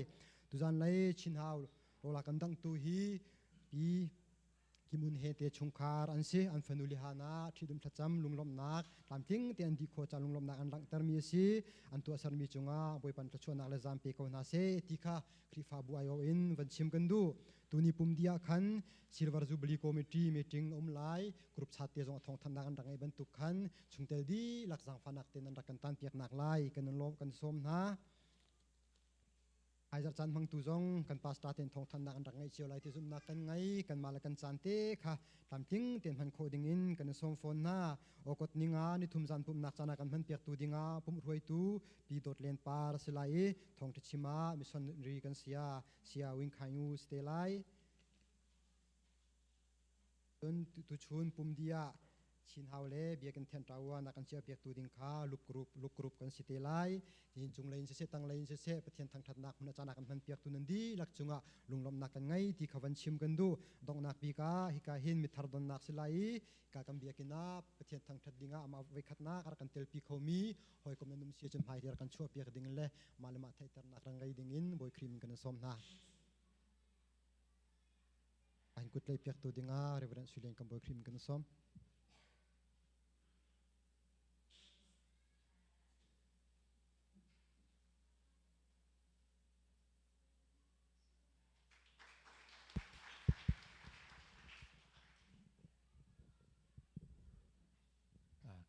Tuzan lei Chinhau rawla kan dangtu hi pi Kimun he te chungkhar an si. An fanu lihana ṭhidum thlacam lunglawmhnak tlamtling te an dih khawh ca lunglawmhnak an langhtermi a si. An tuahsermi cungah Bawipa thluachuahnak le zaam pe ko hna seh ti kha Khrihfabu aiawh in van chim kan duh. Tuni pum dih ah khan Silver Jubilee Committee meeting a um lai. Group chat te zong a thawngthanhnak an rak ngeih bantuk khan chungtel dihlak zaangfahnak tein an rak kan tanpiaknak lai kan lawm kan sawm hna. Hmaizarh caan hmangtu zong kan pastor tein thawngthanhnak an rak ngeih cio lai ti zumhnak kan ngei. Kanmah le kan caan te kha tlamtling tein hman khawh dingin kan i sawm fawn hna. Awkot ninga nithum zan pumhnak caan ah kan hmanpiaktu dingah pumh hruaitu Pi Dawt Len Par a si lai i thawngṭha chim ah missionary kan sia Sia Wing Khaing U si te lai. Cun tuchun pumdi ah Chinhau le Biakinn Thianṭaua na kan chiahpiaktu ding kha lup group lup group kan si te lai. Nihin cung lei in siseh tang lei in siseh Pathian thangṭhatnak hmun a caan ah kan hmanpiaktu nan dihlak cungah lunglawmhnak kan ngei ti kha van chim kan duh. Donghnak bik ah hika hin mithar donnak si lai i hika kan biakinn ah Pathian thangṭhat dingah amah voikhatnak a rak kan telpi khomi hawikom nan um si ahcun hmai rak kan chuahpiak ding le mah le mah theihternak rak ngei ding in Bawi Khrih min kan in sawm hna. An kut lei piaktu dingah Reverend Suilian kan Bawi Khrih min kan sawm.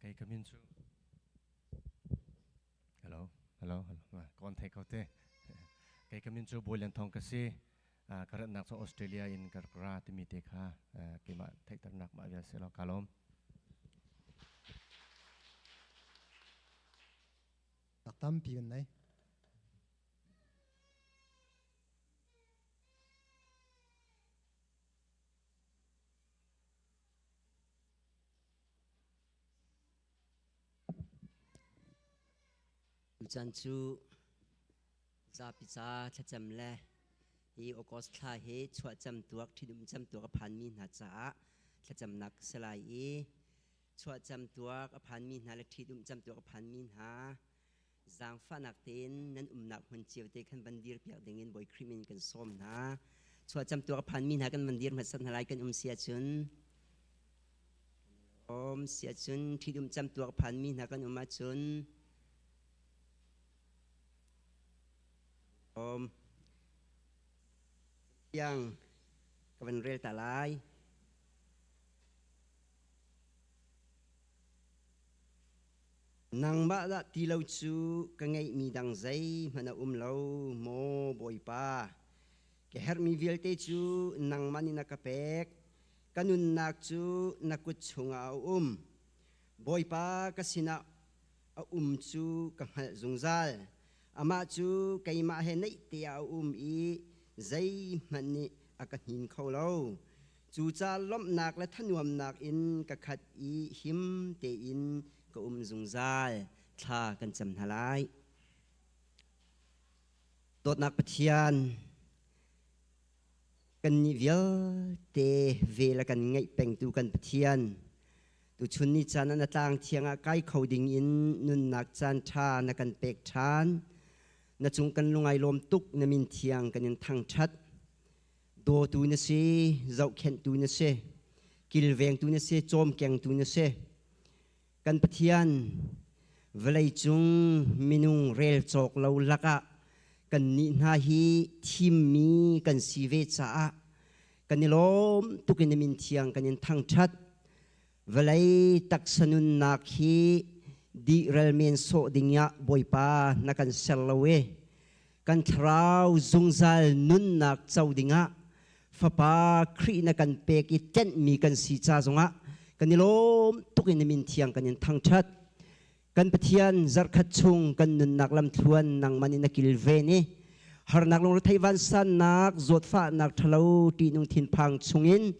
Kei ka min cu Hello, hello, hello. Kawan thei ko te. Kei ka min cu Bawi Lian Thong ka si. Ka ratnak cu Australia in ka rak ra timi te kha keimah theihternak mah vial si lo ka lawm. Tak tampi kan nei. Tuchan cu zapi ca thlacam le hi August thla hi chuahcam tuak ṭhitum cam tuak a phanmi hna caah thlacamnak si lai i chuahcam tuak a phanmi hna le ṭhitum cam tuak a phanmi hna zaangfahnak tein nan umnak hmun cio te khan van dir piak dingin Bawi Khrih min kan sawm hna. Chuahcam tuak a phanmi hna kan van dir hmasat hna lai kan um si ahcun um si ahcun ṭhitum cam tuak a phanmi hna kan um ahcun um tiang ka van rel ta lai. Nangmah dah ti lo cu ka ngeihmi dang zeihmanh a um lo, maw Bawipa. Ka herhmi vialte cu nangmah nih na ka pek. Ka nunnak cu na kut chungah a um. Bawipa ka sinah a um cu ka hngalh zungzal. Amah cu keimah he naih te ah a um i zeihmanh nih a ka hnin kho lo. Cucaah lawmhnak le thanuamnak in ka khat i him tein ka um zungzal. Thla kan cam hna lai. Dawtnak Pathian, kannih vialte vel a kan ngeih pengtu kan Pathian, tuchun ni caan ah na tlang thiang ah kai kho ding in nunnak caan ṭha na kan pek ṭhan. Na cung kan lungai lawm tuk, na min thiang kan in thangṭhat. Dawtu na si, zohkhenhtu na si. Kilvengtu na si, cawmkengtu na si. Kan Pathian vawleicung minung rel cawk lo lakah kan nih hna hi thimmi kan si ve caah kan i lawm tuk in na min thiang kan in thangṭhat. Vawlei taksa nunnak hi dihral men sawh dingah Bawipa na kan ser lo i kan thlarau zungzal nunnak co dingah Fapa Khrih na kan pek i tlenhmi kan si ca zongah kan i lawm tuk in na min thiang kan in thangṭhat. Kan Pathian zarhkhat chung kan nunnak lamthluan nangman in na kilven i harnak lungrethei vansannak zawtfahnak ṭhalo ṭihnung thinphang chungin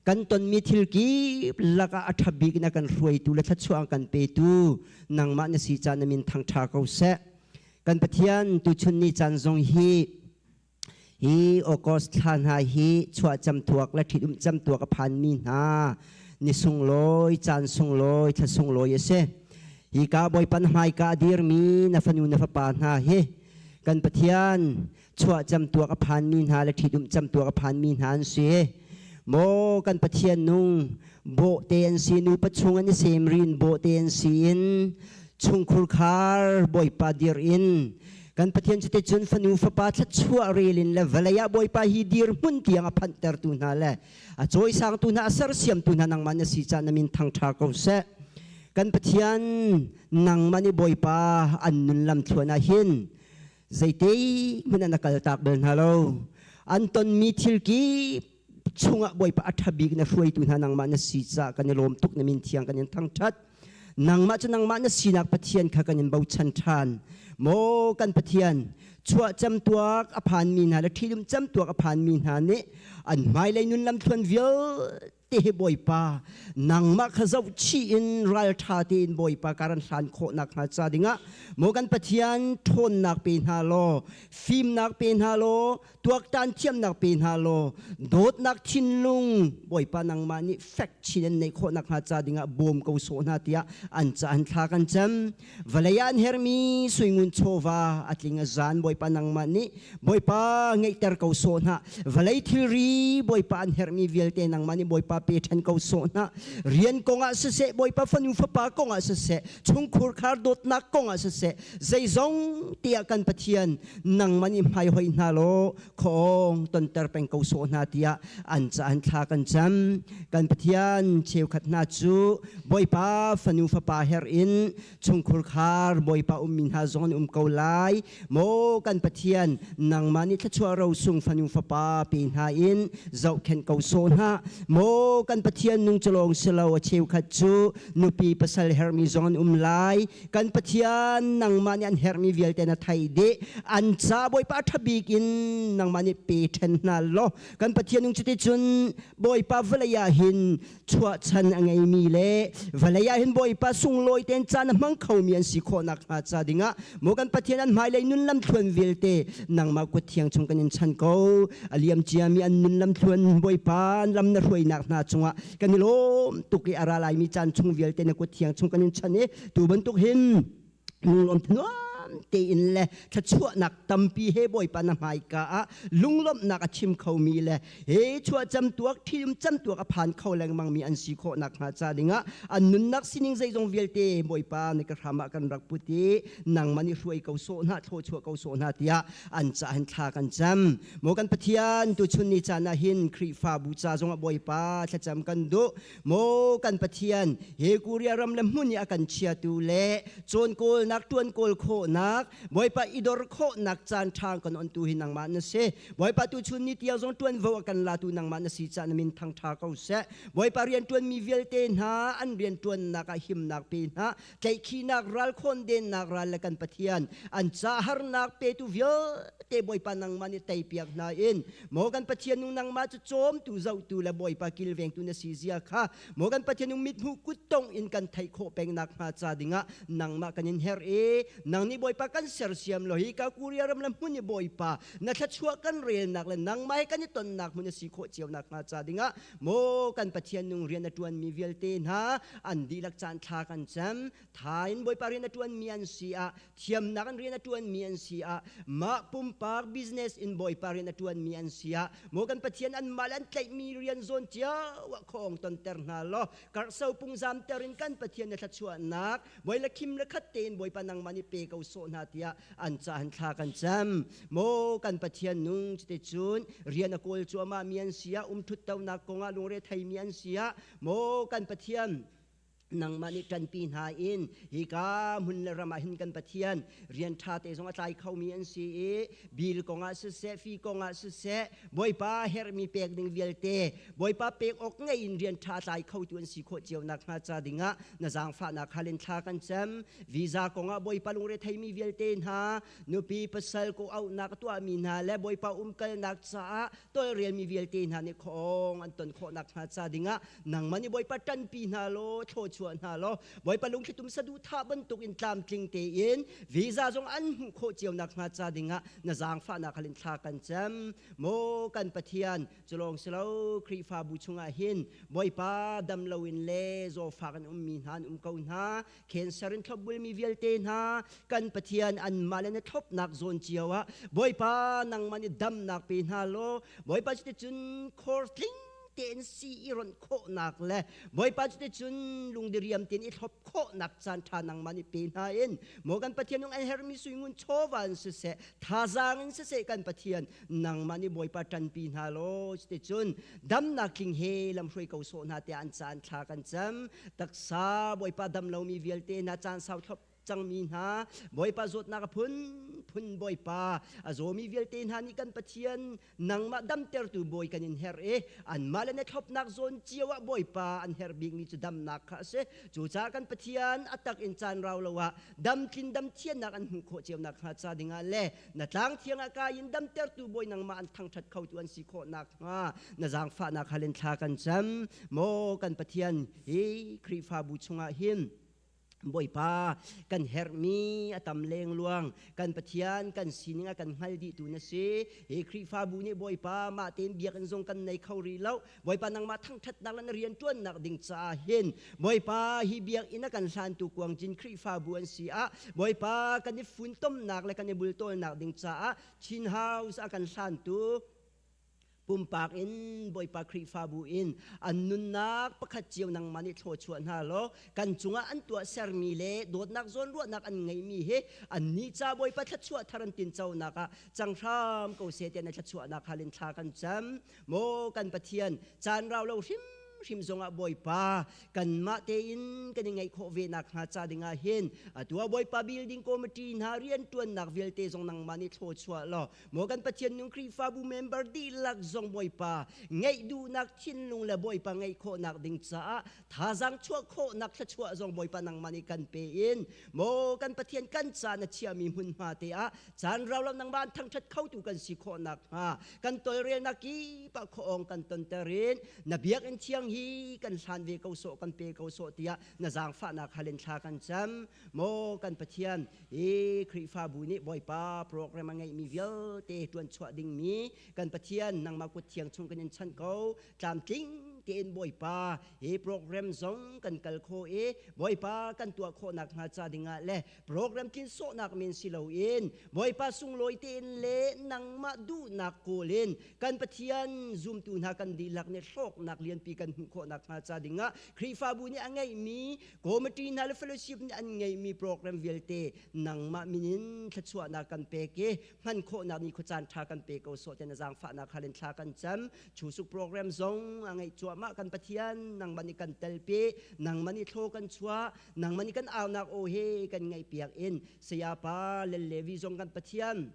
kan tonmi thil kip lakah a ṭha bik in a kan hruaitu le thluachuah kan petu nangmah na si caan na min thangṭha ko seh. Kan Pathian tuchun ni caan zong hi hi August thla hna hi chuah camtuak le ṭhitumh camtuak a phanmi hna ni sunglawi caan sunglawi thla sunglawi a si. Hi ka Bawipa na hmaika a dirmi na fanu na fapa hna hi kan Pathian chuah camtuak a phanmi hna le ṭhitumh camtuak a phanmi hna an si. Maw kan Pathian nung bawhte an si nupa chung an i semrin bawhte an si in chungkhur khar Bawipa dir in Kan Pathian cuticun fanu fapa thluachuah rel in le vawlei ah Bawipa hi dirhmun tiang a phanhtertu hna le a cawisangtu hna a sersiamtu hna nangmah na si caah na min thangṭha ko seh. Kan Pathian nangmah nih Bawipa an nun lam thluan ah hin zeite hmanh an a kaltak bal hna lo. An tonmi thil kip chungah Bawipa a ṭha bik na hruaitu hna nangmah na si caah kan i lawm tuk na min thiang kan in thangṭhat. Nangmah cu nangmah na sinak Pathian kha kan in bochan ṭhan. Maw kan Pathian, chuah camtuak a phanmi hna le ṭhilum camtuak a phanmi hna nih an hmailei nun lamthluan vialte hi Bawipa nangmah kha zohchih in ralṭha tein Bawipa kar an hlan khawh nakhnga ca dingah maw kan Pathian ṭhawnnak pe hna law fimnak pe hna law tuaktan thiamnak pe hna law dawtnak thinlung Bawipa nangmah nih fek chin an neih khawh nakhnga ca dingah bawm ko sawh hna tiah an ca an thla kan cam. Vawlei ah an hermi suingun chawva a tling a zan Bawipa nangmah nih Bawipa ngeihter ko sawh hna. Vawlei thilri Bawipa an hermi vialte nangmah nih Bawipa pe ṭhan ko sawh hna. Rian kongah siseh Bawipa fanu fapa kongah siseh chungkhur khar dawtnak kongah siseh zeizong tiah kan Pathian nangmah nih hmai hoi hna law khuaawng tonter peng ko sawh hna tiah an ca an thla kan cam. Kan Pathian cheukhat hna cu Bawipa fanu fapa her in chungkhur khar Bawipa ummi hna zong an um ko lai. Maw kan Pathian nangmah nih thluachuah rosung fanu fapa pe hna in zohkhenh ko sawh hna. Maw kan Pathian nung cu lawng si lo a cheukhat cu nupi pasal hermi zong an um lai. Kan Pathian nangmah nih an herhmi vialte na theih dih. An ca Bawipa ṭha bik in nangmah nih pe ṭhen hna law kan Pathian nung cuticun Bawipa vawlei ah hin chuahchan a ngeimi le vawlei ah hin Bawipa sunglawi tein caan a hmang khomi an si khawh nakhnga ca dingah maw kan Pathian an hmailei nun lamthluan vialte nangmah kut thiang chung kan in chan ko. A liam ciami an nun lamthluan Bawipa an lam na hruainak hna cungah kan i lawm tuk i a ra laimi caan chung vialte na kut thiang chung kan in chan i tu bantuk hin lunglawm thanuam tein le thluachuahnak tampi he Bawipa na hmaika ah lunglawmhnak a chim khomi le he chuah camtuak ṭhium camtuak a phan kho lengmangmi an si khawh nakhnga ca dingah an nunnak sining zeizong vialte Bawipa na ka hram ah kan rak put i nangmah nih hruai ko sawh hna thluachuah ko sawh hna tiah an ca hin thla kan cam. Maw kan Pathian tuchun ni caan ah hin Khrihfabu ca zongah Bawipa thlacam kan duh. Maw kan Pathian, he Korea ram le hmun i a kan chiatu le cawn kawlnak, ṭuan kawl khawhnak, Bawipa i dor khawhnak caan ṭha kan ontu hi nangmah na si. Bawipa tuchun ni tiang zong ṭuanvo a kan latu nangmah na si caah na min thangṭha ko seh. Bawipa rianṭuanmi vialte hna an rianṭuannak ah himnak pe hna, tlaihkhihnak ral khawndennak ral le kan Pathian an ca harnak petu vialte Bawipa nangmah nih teipiak hna in maw kan Pathian nung nangmah cu cawmtu zohtu le Bawipa kilvengtu na si zia kha maw kan Pathian nung mithmuh kuttong in kan theih khawh peng nakhnga ca dingah nangmah kan in herh i nang nih Bawipa Bawipa kan sersiam lo hi ka Korea ram le hmun i Bawipa na thluachuah kan relnak le nangmah he kan i tonnak hmun a si khawh cio nakhnga ca dingah maw kan Pathian nung rian a ṭuanmi vialte hna an dihlak caan thla kan cam. Tha in Bawipa rian a ṭuanmi an si ah, thiamnak in rian a ṭuanmi an si ah, mah pumpak business in Bawipa rian a ṭuanmi an si ah, maw kan Pathian anmah le an tlaihmi rian zawn cio ah khawng tonter hna law karhso pungzamter in kan Pathian na thluachuahnak Bawi le khim le khat tein Bawipa nangmah nih pe ko sawh hna tiah an ca han thla kan cam. Maw kan Pathian nung cuticun rian a kawl cuahmah mi an si ah, umthut tonak kongah lungre theimi an si ah, maw kan Pathian nangmah nih ṭanpi hna in hika hmun le ram ah hin kan Pathian rian ṭha te zong a tlai khomi an si i bil kongah siseh, fi kongah siseh, Bawipa herhmi pek ding vialte Bawipa pek awk ngei in rian ṭha tlai khotu an si khawh cio nakhnga ca dingah na zaangfahnak hal in thla kan cam. Visa kongah Bawipa lungre theimi vialte hna, nupi pasal ko auhnak a tuahmi hna le Bawipa umkalnak caah tawlrelmi vialte hna nih khuaawng an ton khawh nakhnga ca dingah nangmah nih Bawipa ṭanpi hna law thlawchuah hna law Bawipa lungthlitum saduhthah bantuk in tlamtling tein visa zong an hmuh khawh cio nakhnga ca dingah na zaangfahnak hal in thla kan cam. Maw kan Pathian, cu lawng si lo Khrihfabu chungah hin Bawipa dam loin le zawfak in ummi hna an um ko hna. Cancer in thlopbulmi vialte hna kan Pathian anmah le na thlopnak zawn cio ah Bawipa nangmah nih damnak pe hna law Bawipa cuticun khor tling tein si i ronh khawhnak le Bawipa cuticun lungdiriam tein i thlop khawhnak caan ṭha nangmah nih pe hna in maw kan Pathian nung an herhmi suingun chawva in siseh thazaang in siseh kan Pathian nangmah nih Bawipa ṭanpi hna law cuticun damnak tling he lamhruai ko sawh hna tiah an caan thla kan cam. Taksa Bawipa dam lomi vialte hna caan sau thlop cangmi hna Bawipa zawtnak a phunphun Bawipa a zawmi vialte hna nih kan Pathian nangmah damtertu Bawi kan in herh i anmah le na thlopnak zawn cio ah Bawipa an herh bikmi cu damnak kha a si. Cucaah kan Pathian a tak in caan rau lo ah damtlin damthiannak an hmuh khawh cio nakhnga ca dingah le na tlang thiang ah kai in damtertu Bawi nangmah an thangṭhat khotu an si khawh nakhnga na zaangfahnak hal in thla kan cam. Maw kan Pathian, hi Khrihfabu chungah hin Bawipa kan herhmi a tam lengluang. Kan Pathian kan sining a kan hngal dihtu na si. Hi Khrihfabu nih Bawipa mah tein biakinn zong kan nei kho rih lo. Bawipa nangmah thangṭhatnak le na rianṭuannak ding caah hin Bawipa hi biakinn a kan hlantu Kuangjin Khrihfabu an si ah Bawipa kan i funtomnak le kan i bultawlnak ding caah Chin House a kan hlantu pumpak in Bawipa Khrihfabu in an nunnak pakhat cio nangmah nih thluachuah hna law kan cungah an tuah sermi le dawtnak zawnruahnak an ngeihmi hi annih ca Bawipa thluachuah thar an tinconak ah cang hram ko seh tiah na thluachuahnak hal in thla kan cam. Maw kan Pathian, caan rau lo hrim hrim zongah Bawipa kanmah tein kan i ngeih khawh ve nakhnga ca dingah hin atu ah Bawipa building committee hna rianṭuannak vialte zong nangmah nih thluachuah law maw kan Pathian nung Khrihfabu member dihlak zong Bawipa ngeih duhnak thinlung le Bawipa ngeih khawhnak ding caah thazaang chuah khawhnak thluachuah zong Bawipa nangmah nih kan pe in maw kan Pathian kan ca na chiahmi hmunhma te ah caan rau lo nangmah an thangṭhat khotu kan si khawh nakhnga kan tawlrelnak kip ah khuaawng kan tonter in na biakinn thiang hi kan hlan ve ko sawh, kan pe ko sawh tiah na zaangfahnak hal in thla kan cam. Maw kan Pathian, hi Khrihfabu nih Bawipa program a ngeihmi vialte ṭuanchuah dingmi kan Pathian nangmah kut thiang chung kan in chanh ko. Tlamtling tein Bawipa hi program zong kan kal kho i Bawipa kan tuah khawh nakhnga ca dingah le program tlin sawhnak men si loin Bawipa sunglawi tein le nangmah duhnak kawl in kan Pathian zumtu hna kan dihlak nih hlawknak lianpi kan hmuh khawh nakhnga ca dingah Khrihfabu nih a ngeihmi committee hna le fellowship nih an ngeihmi program vialte nangmah min in thluachuahnak kan pek i hman khawhnak ni khuacaan ṭha kan pe ko sawh tiah na zaangfahnak hal in thla kan cam. Chusuk program zong a ngeih cuahmah kan Pathian nangmah nih kan telpi, nangmah nih thlaw kan chuah, nangmah nih kan aunak aw he kan ngaihpiak in sayapa le Levi zong kan Pathian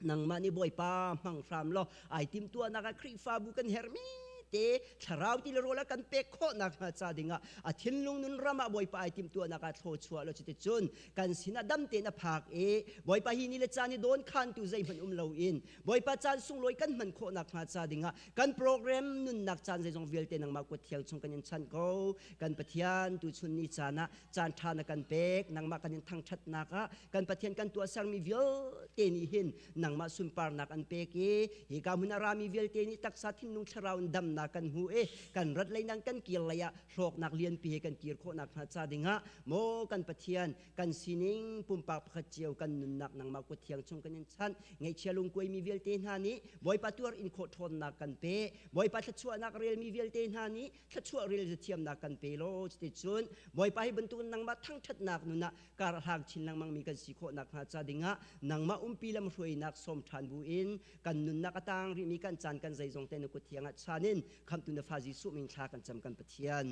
nangmah nih Bawipa hmang hram law ai timtuahnak ah Khrihfabu kan herhmi te thlarau ti le rawl a kan pek khawh nakhnga ca dingah a thinlung nun ram ah Bawipa ai timhtuahnak ah thluachuah lo cuticun kan sinah dam tein a phak i Bawipa hi ni le caan i dawn khantu zeihmanh um loin Bawipa caan sunglawi kan hman khawh nakhnga ca dingah kan program nunnak caan zeizong vialte nangmah kut thiang chung kan in chanh ko. Kan Pathian, tuchun ni caan ah caan ṭha na kan pek, nangmah kan in thangṭhatnak ah kan Pathian kan tuahsermi vialte nih hin nangmah sunparnak an pek i hika hmun a rami vialte nih taksa thinlung thlarau in damnak kan hmu i kan rat lei nang kan kir lei ah hlawknak lianpi he kan kir khawh nakhnga ca dingah maw kan Pathian kan sining pumpak pakhat cio kan nunnak nangmah kut thiang chung kan in chanh. Ngaihchia lungkuaimi vialte hna nih Bawipa tuar in khawh ṭhawnnak kan pe. Bawipa thluachuahnak relmi vialte hna nih thluachuah rel thiamnak kan pe law. Cuticun Bawipa hi bantuk nangmah thangṭhatnak nun ah kar hlang chin lengmang mi kan si khawh nakhnga ca dingah nangmah umpi lamhruainak sawm ṭhan buin kan nunnak a tang rihmi kan caan kan zeizong te na kut thiang ah chan in khamtu na fa Jesuh min thla kan cam kan Pathian.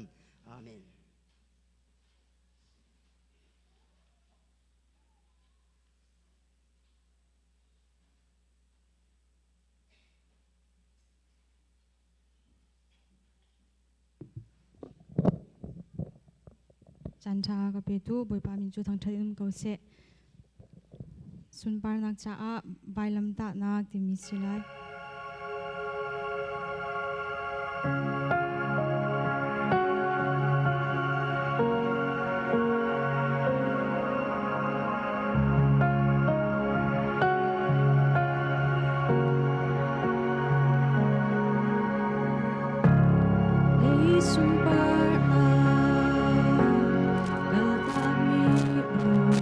Amen. Caan ṭha ka petu Bawipa min cu thangṭhat in um ko seh. Sunparnak caah vailamtahnak timi si lai. Lei sunparnak kaltakmi um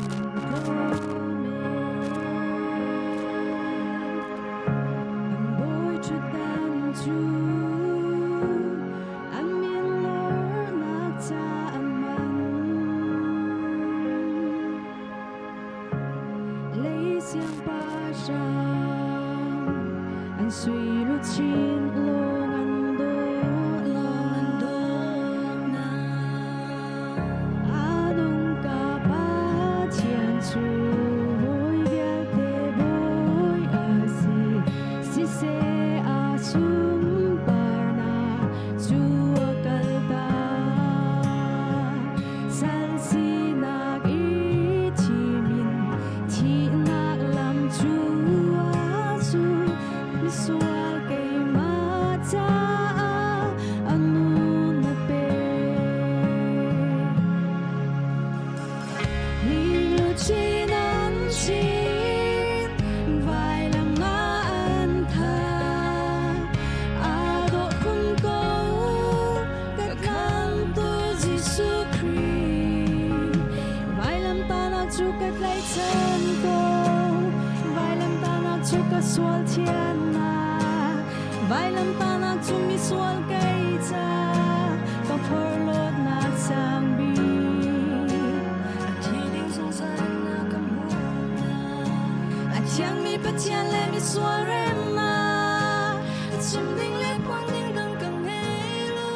An bawi ṭhutdan cu an min lornak ca an hman. Lei siangpahrang an sui luchin lawng an dawh lai. A nung ka Pathian cu bawi vialte bawi a si. Siseh a sunparnak cu a kaltak. Sal sinak i thimin thihnak lam cu a zul. Misual keimah caah a nun a pek. Luchin an chin, vailam ah an thah. Aa dawh khun ko, ka khamtu Jesuh Khrih. Vailamtahnak cu ka tlaihchan ko, vailamtahnak cu ka sual thiannak. Vailamtahnak cu misual kei ca, ka phorhlawtnak sang bik. A thi ding zungzal na ka hmuhnak. A thiangmi Pathian le misual remnak, chim ding le phuan ding dang ka ngei lo,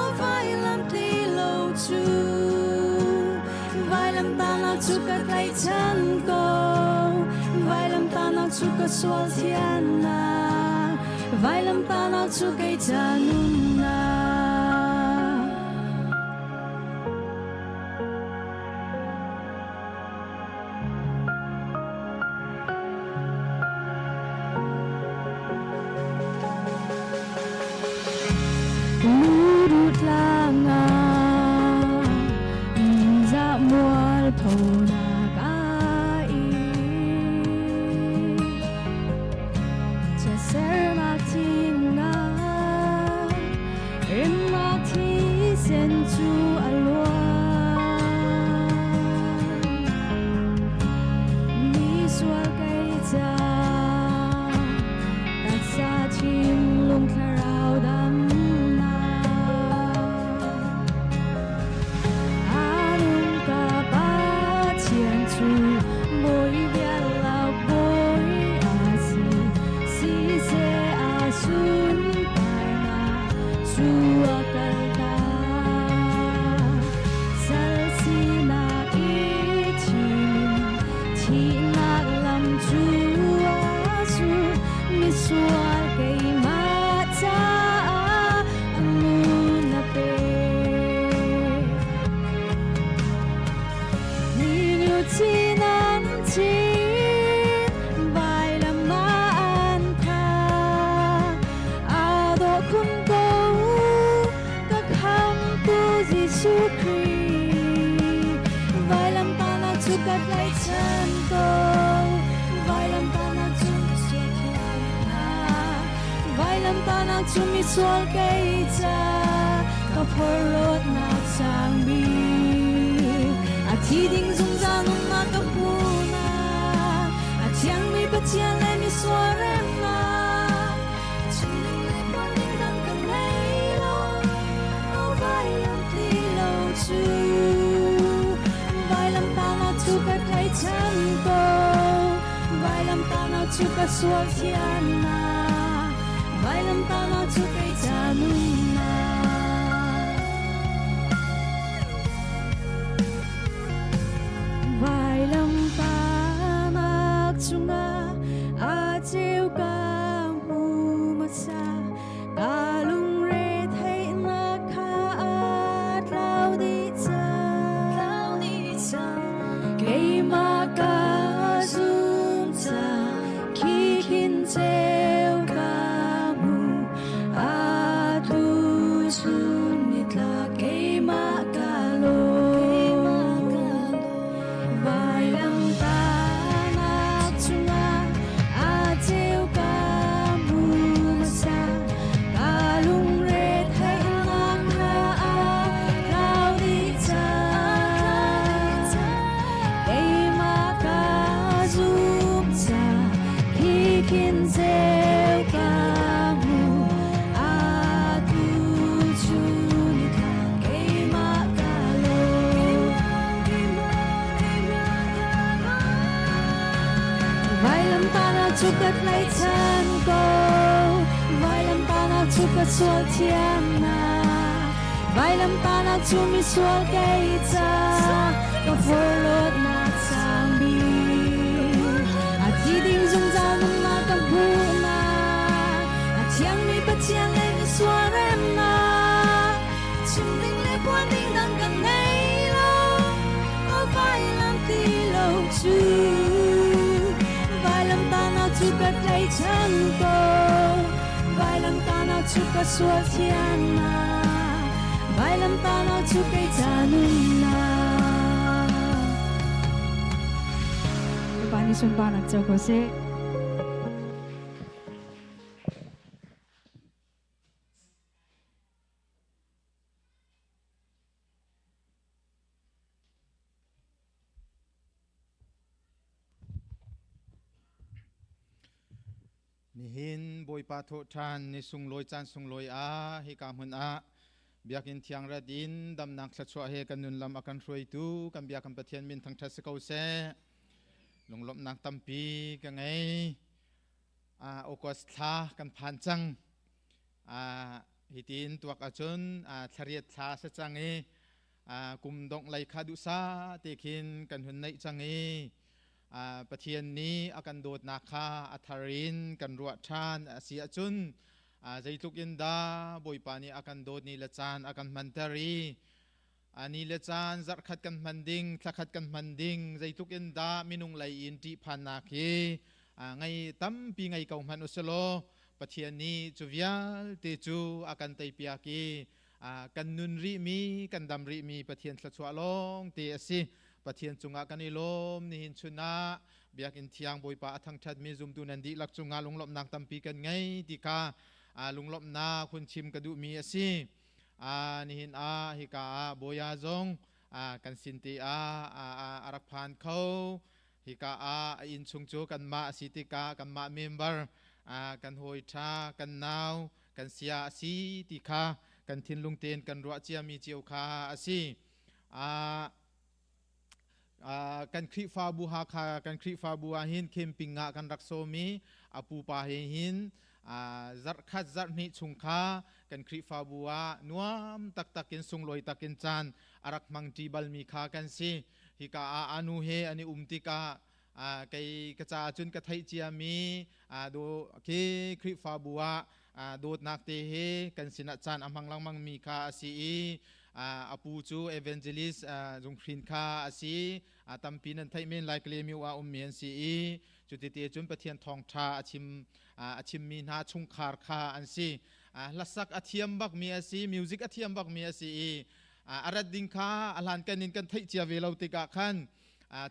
o vailam ti lo cu. Vailamtahnak cu ka tlaihchan ko, vailamtahnak cu ka sual thiannak, vailamtahnak cu kei ca nunnak. Lurut tlang ah ningzah mualphonak a ing. Chiatsernak thingah Jesuh Khrih. Vailamtahnak cu ka tlaihchan ko. Vailamtahnak cu ka sual thiannak. Vailamtahnak cu misual kei ca ka phorhlawtnak sang bik. A thi ding zungzal nunnak ka hmuhnak. A thiangmi Pathian le misual remnak. Chimning le phuan dang ka ngei lo. Vailam ti lo cu. Vailamtahnak cu ka tlaihchan ko. Vailamtahnak cu ka sual thiannak. Vailamtahnak cu kei ca nunnak. Vailamtahnak cungah a ceu ka hmu hmasa. Ka lungre theihnak kha a tlau dih cang. Keimah ka zum ca khi khin ceu ka hmu. Atu chun nitlak keimah ka lawm. Vailamtahnak cungah a ceu ka hmu hmasa. Ka lungre theihnak kha a tlau dih cang. Keimah ka zum ca khi khin ceu ka hmu. Atu chun nitlak keimah ka lawm. Vailamtahnak cu ka tlaihchan ko. Vailamtahnak cu ka sual thiamnak. Vailamtahnak cu misual kei ca ka forhlawtnak sang bik. A thi ding zungzal nunnak ka hmuhnak. A thiangmi Pathian le misual remnak. Chim ding le phuan ding dang ka ngei lo. O vailam ti lo cu. Vailamtahnak cu ka tlaihchan ko. Vailamtahnak cu ka sual thiannak. Vailamtahnak cu kei ca nunnak. Bawipa nih sunparnak co ko seh. Nihin Bawipa thawhṭhan ni sunglawi caan sunglawi ah hika hmun ah Biakinn thiang rat in damnak thluachuah he kan nun lam a kan hruaitu kan bia kan Pathian min thangṭhat si ko seh. Lunglawmhnak tampi ka ngei. August thla kan phan cang. Hitin tuak ahcun thlariat thla si cang i kum dongh lei kha duhsah te khin kan hun neih cang i Pathian nih a kan dawtnak kha a thar in kan ruah ṭhan a si ahcun zeitluk in dah Bawipa nih a kan dawt ni le caan a kan hmanter i ni le caan zarhkhat kan hman ding thlakhat kan hman ding zeitluk in dah minung lei in ṭihphannak hi ngei tampi ngei ko hmanh usilaw Pathian nih cu vialte cu a kan teipiak i kan nun rihmi kan dam rihmi Pathian thluachuah lawng te a si. Pathian cungah kan i lawm. Nihin chun ah Biakinn thiang Bawipa a thangṭhatmi zumtu nan dihlak cungah lunglawmhnak tampi kan ngei ti kha lunglawmhnak hun chim ka duhmi a si. Nihin ah hika ah Bawia zong kan sin te ah a rak phan kho. Hika ah a inn chung cu kanmah a si tikah kanmah member kan hawi ṭha kan nau kan sia a si ti kha kan thinlung tein kan ruah ciami cio kha a si. Kan Khrihfabu Hakha kan Khrihfabu ah hin camping ah kan rak sawm i a pupa he hin zarhkhat zarhhnih chung kha kan Khrihfabu ah nuam taktak in sunglawi takin caan a rak hmangṭi balmi kha kan si. Hika ah anu he an i um tikah kei ka caah cun ka theih ciami do khi Khrihfabu ah dawtnak te he kan sinah caan a hmang lengmang mi kha a si i a pu cu evangelist Zunghrin kha a si. Tampi nan theih men lai Kalemiu ah ummi an si i cutite cun Pathian thawngṭha a chim a chimmi hna chungkhar kha an si. Hlasak a thiam bakmi a si, music a thiam bakmi a si i. A rat ding kha a hlan kan in kan theih cia ve lo tikah khan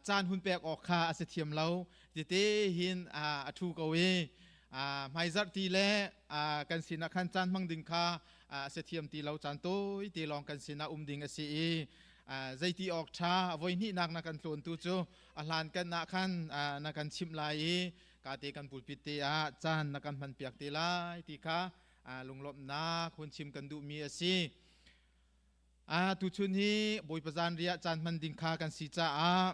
caan hun pek awk kha a si thiam lo. Tete hin a thu ko i hmaizarh ti le kan sinah khan caan hmang ding kha a si thiam ti lo. Caan tawi te lawng kan sinah um ding a si i zeiti awk ṭha voi hnihnak na kan tlawn tu cu a hlan kan ah khan na kan chimh lai i ka te kan pulpit te ah caan na kan hman piak te lai ti kha lunglawmhnak hun chim kan duhmi a si. Tuchun hi Bawipa zan riah caan hman ding kha kan si caah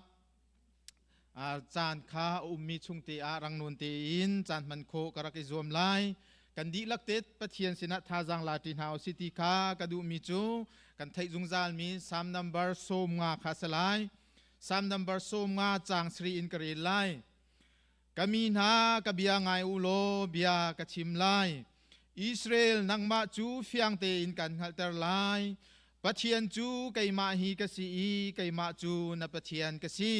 caan kha a ummi chung te ah rangnawn tein caan hman khawh ka rak i zuam lai. Kan dihlak te Pathian sinah thazaang la ṭi hna usih ti kha ka duhmi cu kan theih zungzalmi Psalm number 50 kha a si lai. Psalm number 50 caang sri in ka rel lai. Ka mi hna, ka bia ngai u law bia ka chim lai. Israel, nangmah cu fiang tein kan hngalhter lai. Pathian cu keimah hi ka si i keimah cu na Pathian ka si.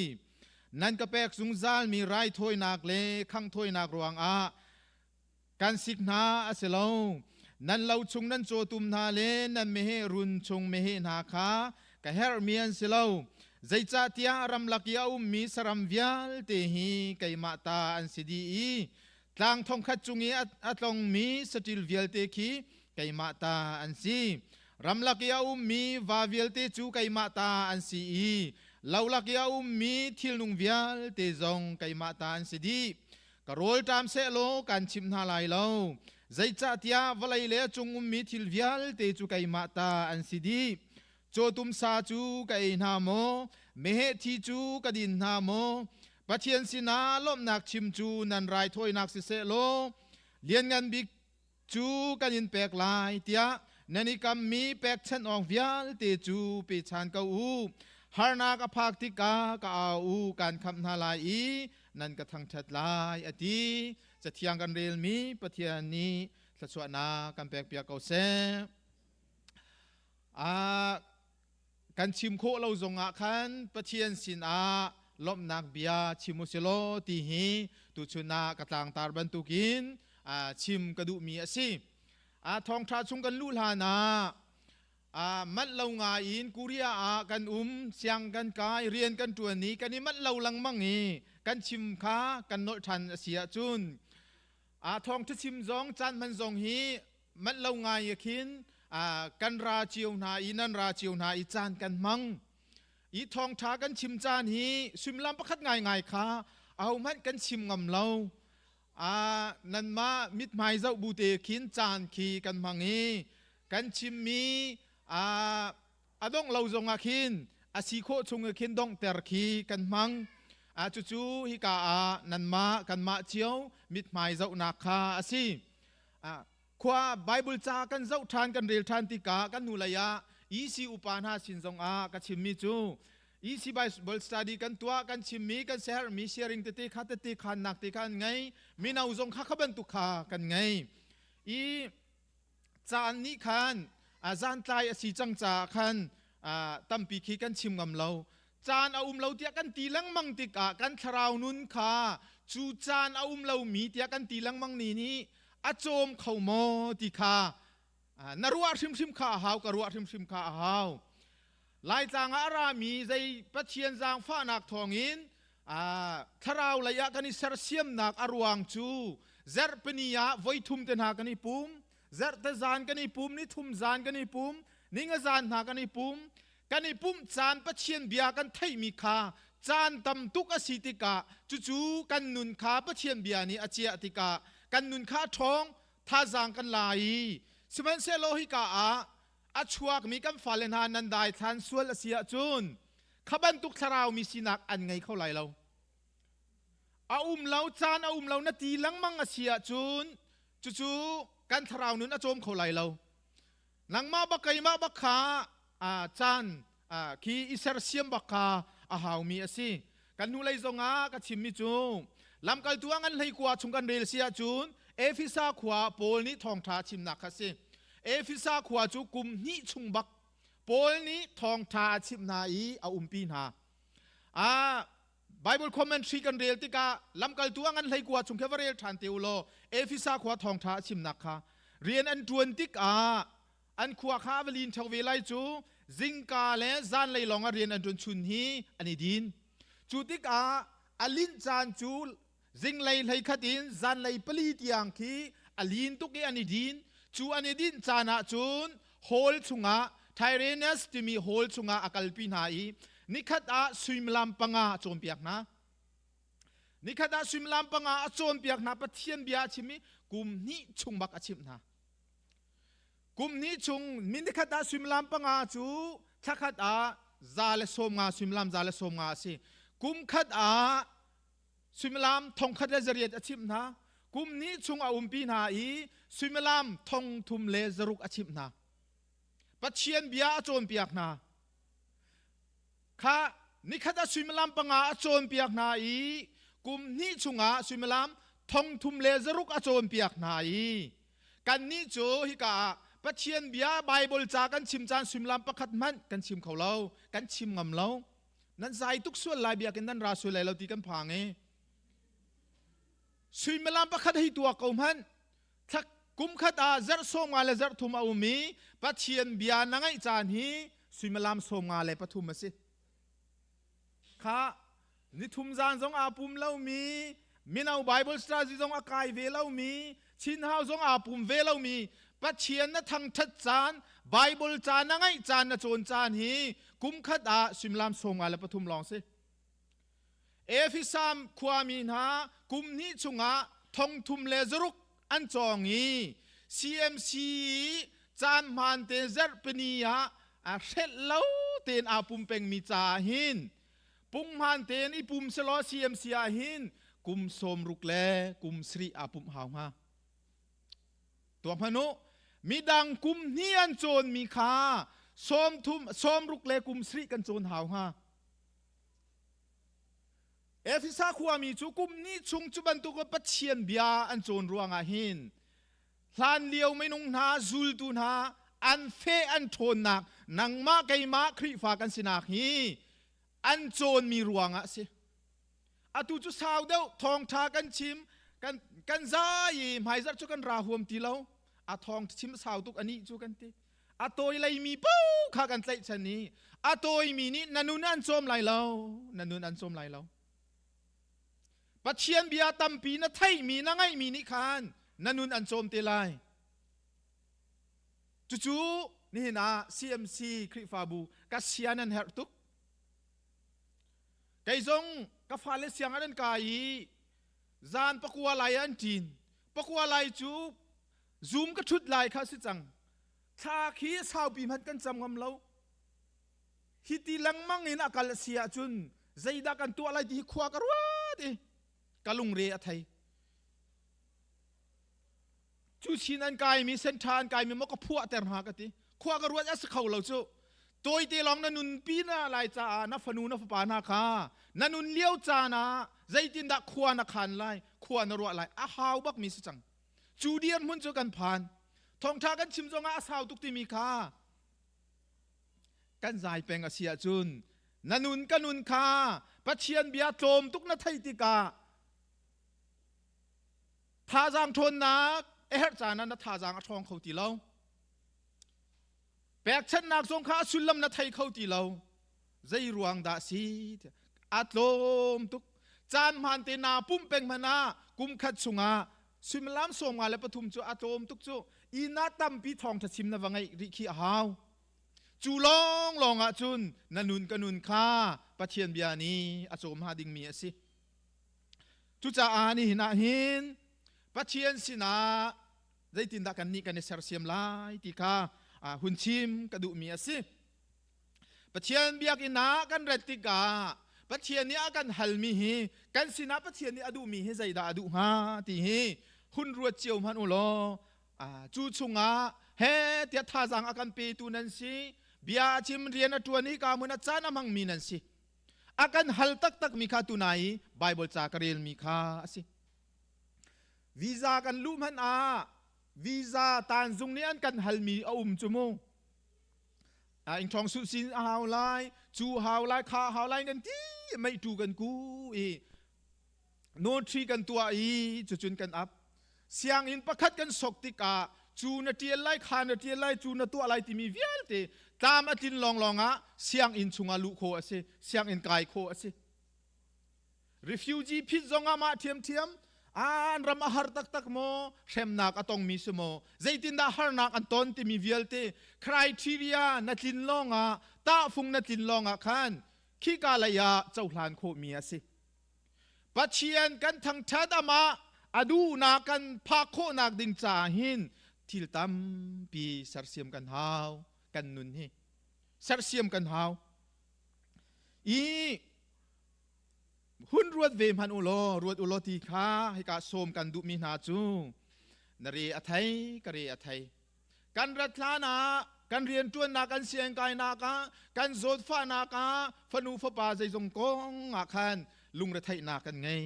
Nan ka pek zungzalmi raithawinak le khanghthawinak ruangah kan sik hna a si lo. Nan lo chung nan cawtum hna le nan meheh run chung meheh hna kha ka herhmi an si lo. Zeicahtiah ramlak i a ummi saram vialte hi keimah ta an si dih i tlang thongkhat cung i a tlongmi saṭil vialte khi keimah ta an si. Ramlak i a ummi va vialte cu keimah ta an si i lolak i a ummi thilnung vialte zong keimah ta an si dih. Ka rawl ṭam sehlaw kan chimh hna lai lo. Zeicahtiah vawlei le a cung ummi thil vialte cu keimah ta an si dih. Cawtum sa cu ka ei hna maw? Meheh thi cu ka din hna maw? Pathian sinah lawmhnak chim cu nan raithawinak siseh law Lianngan Bik cu kan in pek lai tiah nan i kammi pekchanh awk vialte cu pe chan ko u. Harnak a phak tikah ka au u, kan khamh hna lai i nan ka thangṭhat lai, a ti. Cathiang kan relmi Pathian nih thluachuahnak kan pekpiak ko seh. Kan chim khawh lo zongah khan Pathian sinah lawmhnak bia chim u silaw ti hi tuchun ah ka tlangtar bantukin chim ka duhmi a si. Thawngṭha chung kan luh hlan ah manh lo ngai in Korea ah kan um, siang kan kai, rian kan ṭuan i kan i manh lo lengmang i kan chim kha kan nolh ṭhan a si ahcun thawngṭha chim zong caan hman zong hi manh lo ngai khin kan ra cio hna i nan ra cio hna i caan kan hmang i thawngṭha kan chim caan hi suimilam pakhat ngaingai kha ahohmanh kan chim ngam lo. Nanmah mithmai zoh bu te khin caan khi kan hmang i kan chimmi a dongh lo zongah khin a si khawh chung khin donghter khi kan hmang. Cucu hika ah nanmah kanmah cio mithmai zohnak kha a si. Khua Bible ca kan zoh ṭhan kan rel ṭhan tikah kan hnulei ah EC upa hna sin zongah ka chimmi cu EC Bible study kan tuah, kan chimmi, kan siaherhmi sharing tete kha tete khannak te kha an ngei. Mino zong kha kha bantuk kha kan ngei i caan nih khan zantlai a si cang caah khan tampi khi kan chim ngam lo. Caan a um lo tiah kan ti lengmang tikah kan thlarau nun kha cu caan a um lomi tiah kan ti lengmang ni nih a cawm kho maw ti kha na ruah hrimhrim kha a hau, ka ruah hrimhrim kha a hau. Laitlang ah a rami zei Pathian zaangfahnak thawngin thlarau lei ah kan i sersiamnak a ruang cu zarhpini ah voithum te hna kan i pum, zarhte zan kan i pum, nithum zan kan i pum, ninga zan hna kan i pum. Kan i pumh caan Pathian bia kan theihmi kha caan tam tuk a si tikah cucu kan nun kha Pathian bia nih a ciah tikah kan nun kha a ṭhawng, thazaang kan la i sihmanhsehlaw hika ah a chuakmi kan fale hna nan daithlan sual a si ahcun kha bantuk thlarau mi sinak an ngei kho lai lo. A um lo caan a um lo na ti lengmang a si ahcun cucu kan thlarau nun a cawm kho lai lo. Nangmah bak keimah bak kha caan khi i sersiam bak kha a haumi a si. Kan hnulei zongah ka chimmi cu lamkaltu ah ngan hlei kua chung kan rel si ahcun Efesa khua Paul nih thawngṭha chimnak kha a si. Efesa khua cu kum hnih chung bak Paul nih thawngṭha a chimh hna i a umpi hna. Bible commentary kan rel tikah lamkaltu ah ngan hlei kua chung kha va rel ṭhan te u law Efesa khua thawngṭha a chimnak kha rian an ṭuan tikah an khua kha a va lin ṭheo ve lai cu. Zingka le zanlei lawng ah rian an ṭuan chun hi an i din. Cu tikah a linh caan cu zinglei 11 in zanlei 4 tiang khi a lin tuk i an i din. Cu an i dinh caan ah cun hall chungah Tyrannus timi hall chungah a kalpi hna i nikhat ah suimilam 5 a cawnpiak hna. Nikhat ah suimilam 5 a cawnpiak hna Pathian bia a chim i kum hnih chung bak a chimh hna. Kum hnih chung minikhat ah suimilam 5 cu thlakhat ah 150 suimilam 150 a si. Kum khat ah suimilam 1800 a chimh hna. Kum hnih chung a umpi hna i suimilam 3600 a chimh hna. Pathian bia a cawnpiak hna. Kha nikhat ah suimilam 5 a cawnpiak hna i kum hnih chungah suimilam 3600 a cawnpiak hna i kannih cu hika ah Pathian bia Baibal ca kan chim caan suimilam pakhat hmanh kan chim kho lo, kan chim ngam lo. Nan zai tuk sual lai biakinn nan ra sual lai lo ti kan phang i suimilam pakhat hei tuak ko hmanh thla kum khat ah zarh 50 le zarh thum a um i Pathian bia na ngaih caan hi suimilam 53 a si. Kha nithum zan zong aa pum lomi mino Bible study zong a kai ve lomi Chin Hau zong aa pum ve lomi Pathian na thangṭhat caan Bible ca na ngaih caan na cawn caan hi kum khat ah suimilam 53 lawng si. Efesam khuami hna kum hnih chungah 3600 an cawng i CMC caan hmaan te zarhpini ah a hrelh lo tein aa pum pengmi caah hin punghman tein i pum selaw CMC ah hin kum 60 le kum 70 aa pumh hau hnga. Tuah hmanh u, midang kum hnih an cawnmi kha 30, 60 le kum 70 kan cawn hau hnga. Efesa khuami cu kum hnih chung cu bantuk Pathian bia an cawn ruangah hin hlan lio minung hna zultu hna an feh an ṭhawnnak nangmah keimah Khrihfa kan sinak hi an cawnmi ruangah a si. Atu cu sau deuh thawngṭha kan chim kan kan zai i hmaizarh cu kan ra huam ti lo. A thawng chim sau tuk anih cu kan ti. A tawi leimi paoh kha kan tlaihchan i a tawimi nih na nun an cawm lai lo na nun an cawm lai lo Pathian bia tampi na theihmi na ngaihmi nih khan na nun an cawm te lai cucu nihin ah CMC Khrihfabu ka sia nan herh tuk kei zong ka fale siang an kai i zan 9 lai an ṭin 9 lai cu Zoom ka ṭhut lai kha si cang. Thla khi saupi hmanh kan cam ngam lo. Hi ti lengmang in a kal a si ahcun zeidah kan tuah lai ti hi khua ka ruat i ka lungre a thei. Cu chin an kaimi senṭha an kaimi maw ka phuahter hna ka ti. Khua ka ruat a si kho lo cu. Tawite lawng na nunpi na lai caah na fanu na fapa hna kha na nun lio caan ah zeitindah khua na khan lai, khua na ruah lai a hau bakmi si cang. Cu dirhmun cu kan phan. Thawngṭha kan chim zongah a sau tuk timi kha kan zai peng a si ahcun na nun ka nun kha Pathian bia tlawm tuk na theih tikah thazaang ṭhawnnak a herh caan ah na thazaang a ṭhawng kho ti lo. Pekchanhnak zong kha a sullam na thei kho ti lo. Zei ruang dah si? A tlawm tuk. Caan hmaan te naa pumh peng hmanh ah kum khat chungah suimilam 53 cu a tlawm tuk cu. Inn ah tampi thawngṭha chim na va ngeih rih khi a hau. Cu lawnglawng ah cun na nun ka nun kha Pathian bia nih a cawm hnga dingmi a si. Cucaah nihin ah hin Pathian sinah zeitindah kannih kan i sersiam lai ti kha hun chim ka duhmi a si. Pathian biakinn ah kan rat tikah Pathian nih a kan halmi hi kan sinah Pathian nih a duhmi hi zeidah a duh hnga ti hi hun ruat cio hmanh u law cu chungah he tiah thazaang a kan petu nan si bia a chim rian a ṭuan i ka hmun a caan a hmangmi nan si a kan hal taktakmi kha tunai i Bible ca ka relmi kha a si visa kan luh hmanh ah visa tanzung nih an kan halmi a um cu mu ingthong su sin a hau lai cu hau lai kha hau lai kan ti mei tu kan ku i notary kan tuah i cucun kan ap sianginn pakhat kan sok tikah cu na tial lai kha na tial lai cu na tuah lai timi vialte Tlam a tlin lawnglawng ah sianginn chungah luh khawh a si, sianginn kai khawh a si. Refugee phit zong ah mah ṭhiamṭhiam an ram a har taktak maw, hremnak a tongmi si maw, zeitindah harnak an ton timi vialte criteria na tlin lawngah, tahfung na tlin lawngah khan khika lei ah cohlan khawhmi a si. Pathian kan thangṭhat amah a duhnak kan phak khawhnak ding caah hin thil tampi sersiam kan hau, kan nun hi sersiam kan hau. I hun ruat ve hmanh u law ruat u law ti kha hika sawm kan duhmi hna cu na re a thei ka re a thei kan rat hlan ah kan rianṭuannak kan siangkainak ah kan zawtfahnak ah fanu fapa zeizong kong ah khan lungretheihnak kan ngei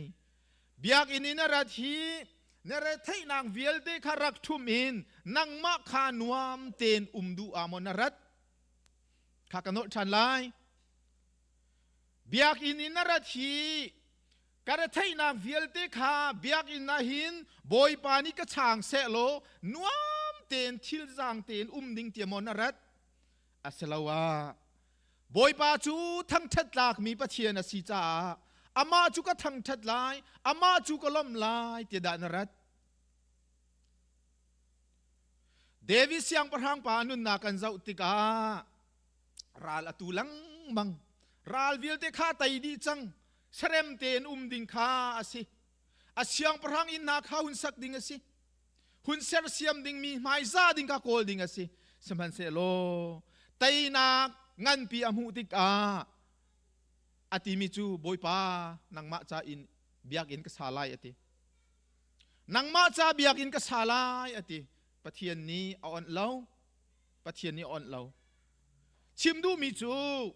biakinn in a rat hi na retheihnak vialte kha rak ṭhum in nangmah kha nuam tein um duh ah maw na rat kha ka nolh ṭhan lai Biakinn in a rat hi ka retheihnak vialte kha biakinn ah hin Bawipa nih ka chaang sehlaw nuam tein thil zaang tein um ding tiah maw na rat? Asiloah Bawipa cu thangṭhat tlakmi Pathian a si caah amah cu ka thangṭhat lai, amah cu ka lawmh lai tiah dah na rat? David siangpahrang pa nunnak kan zoh tikah ral a tu lengmang ral vialte kha tei dih cang serem tein um ding kha a si a siangpahrang inn hna kha hun sak ding a si hun sersiam ding mi hmaiza ding kha kawl ding a si sihmanhsehlaw teinak nganpi a hmuh tikah a timi cu bawipa nangmah ca in biakinn ka sa lai a ti nangmah ca biakinn ka sa lai a ti pathian nih a onh lo Pathian nih a onh lo. Chim duhmi cu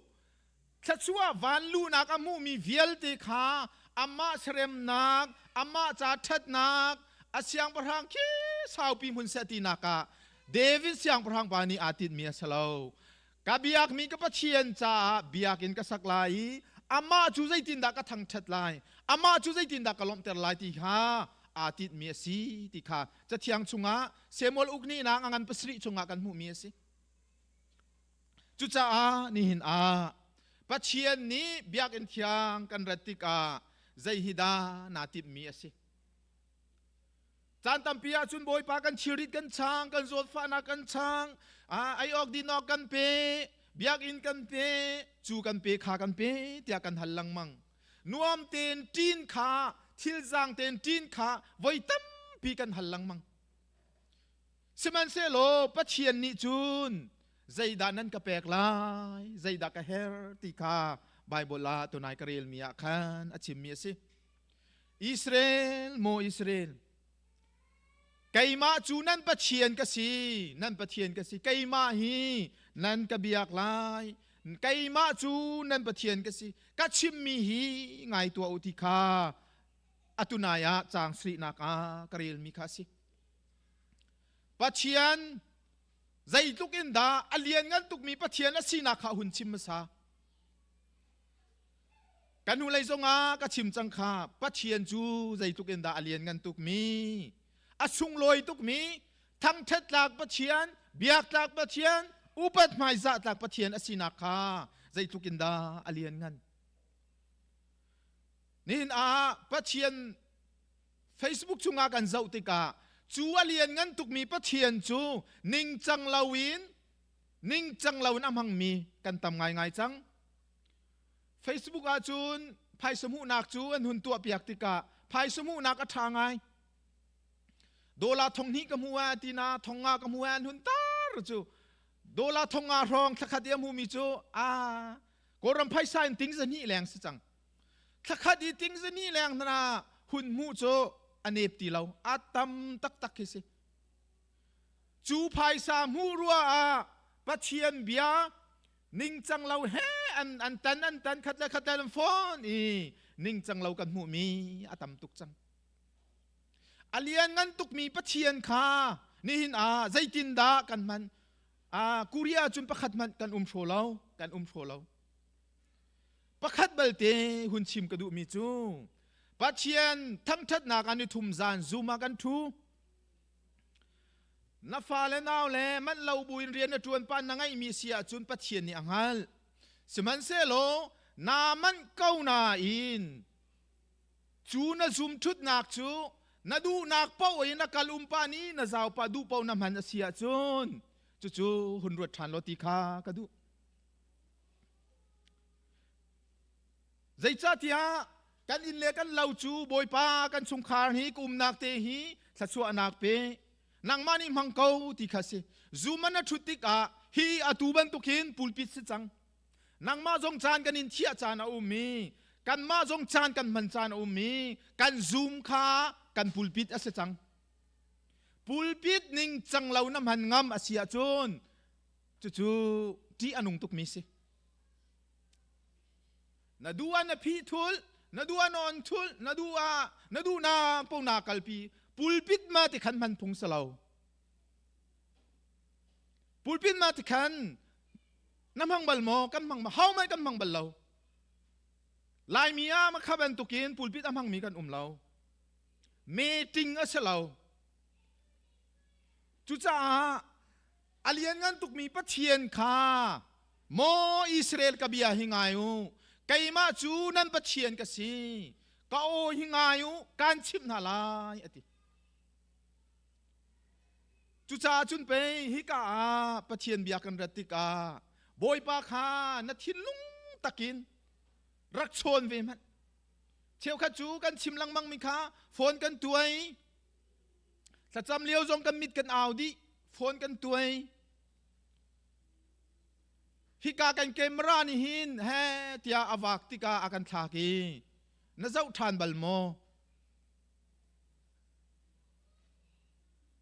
thluachuah van luhnak a hmuhmi vialte kha amah seremnak, amah ca ṭhatnak, a siangpahrang khi saupi hmun seh tinak ah David siangpahrang pa nih aa tinhmi a si lo. Ka biakmi ka Pathian caah biakinn ka sak lai i amah cu zeitindah ka thangṭhat lai, amah cu zeitindah ka lawmhter lai ti kha aa tinhmi a si ti kha Cathiang chungah Samuel uknihnak a ngan pasarih chungah kan hmuhmi a si. Cucaah nihin ah Pathian nih biakinn thiang kan rat tikah zei hi dah naa timhmi a si. Caan tampi ahcun Bawipa kan thilrit kan chang, kan zawtfahnak kan chang, ei awk din awk kan pe, biakinn kan pe, cu kan pe kha kan pe tiah kan hal lengmang. Nuam tein ṭin kha, thil zaang tein ṭin kha voi tampi kan hal lengmang. Sihmanhsehlaw Pathian nih cun zeidah nan ka pek lai, zeidah ka herh ti kha Baibal ah tunai ka relmi ah khan a chimmi a si. Israel, maw Israel, keimah cu nan Pathian ka si, nan Pathian ka si, keimah hi nan ka biak lai, keimah cu nan Pathian ka si, ka chimmi hi ngai tuah u ti kha atu nai ah caang sarihnak ah ka relmi kha a si. Pathian zeitluk in dah a lianngan tukmi Pathian a sinak kha hun chim hmasa. Ka hnulei zongah ka chim cang kha Pathian cu zeitluk in dah a lianngan tukmi, a sunglawi tukmi, thangṭhat tlak Pathian, biak tlak Pathian, upat hmaizah tlak Pathian a sinak kha zeitluk in dah a lianngan. Nihin ah Pathian Facebook chungah kan zoh tikah cu a lianngan tukmi Pathian cu ningcang loin ningcang loin a hmangmi kan tam ngaingai cang. Facebook ahcun phaisa hmuhnak cu an hun tuahpiak tikah phaisa hmuhnak a ṭha ngai. Dollar thong hnih ka hmu ah tina thong nga ka hmu ah an hun tar cu dollar thong nga hrawng thlakhat i a hmumi cu a Kawlram phaisa in ting zahnih leng si cang. Thlakhat i ting zahnih leng hna hun hmuh cu a nep ti lo. A tam taktak khi si. Cu phaisa hmuh rua ah Pathian bia ningcang lo he an an tan an tan khat le khat le an fawn i ningcang lo kan hmuhmi a tam tuk cang. A lianngan tukmi Pathian kha nihin ah zeitindah kan hman? Korea cun pakhat hmanh kan um hraw lo, kan um hraw lo. Pakhat balte hun chim ka duhmi cu Pathian thangṭhatnak an i thum zan Zoom ah kan ṭhu. Na fale nau le manh lo buin rian na ṭuan pa na ngeihmi si ahcun Pathian nih a hngalh. Sihmanhsehlaw naa manh ko nain cu na zumṭhutnak cu na duhnak paoh in na kal um pa nih na zau pa duh paoh na hman a si ahcun cucu hun ruat ṭhan law ti kha ka duh. Zeicahtiah kan inn le kan lo cu Bawipa kan chungkhar hi ka umnak te hi thluachuahnak pe nangmah nih hmang ko ti kha si. Zum na ṭhut tikah hi atu bantuk hin pulpit si cang. Nangmah zong caan kan in thiah caan a um i kanmah zong caan kan hman caan a um i kan zoom kha kan pulpit a si cang. Pulpit ning cang lo na hman ngam a si ahcun cucu ṭih a nung tukmi si. Na duh ah na phih thul, na duh ah na on thul, na duh ah na duhnak paoh naa kalpi. Pulpit ma ti khan hman phung si lo. Pulpit ma ti khan na hmang bal maw? Kan hmang ho hmanh kan hmang bal lo. Laimi ah makha bantukin pulpit a hmangmi kan um lo. Meeting a si lo. Cucaah a lianngan tukmi Pathian kha maw Israel ka bia hi ngai u keimah cu nan Pathian ka si ka aw hi ngai u kaan chimh hna lai a ti cucaah cun pei hika ah Pathian bia kan rat tikah Bawipa kha na thinlung takin rak chawn ve hmanh cheukhat cu kan chim lengmang mi kha phone kan tuai Thlacam lio zong kan mit kan au dih, phone kan tuai. Hika kan camera nih hin he tiah a vak tikah a kan thlak i na zoh ṭhan bal maw?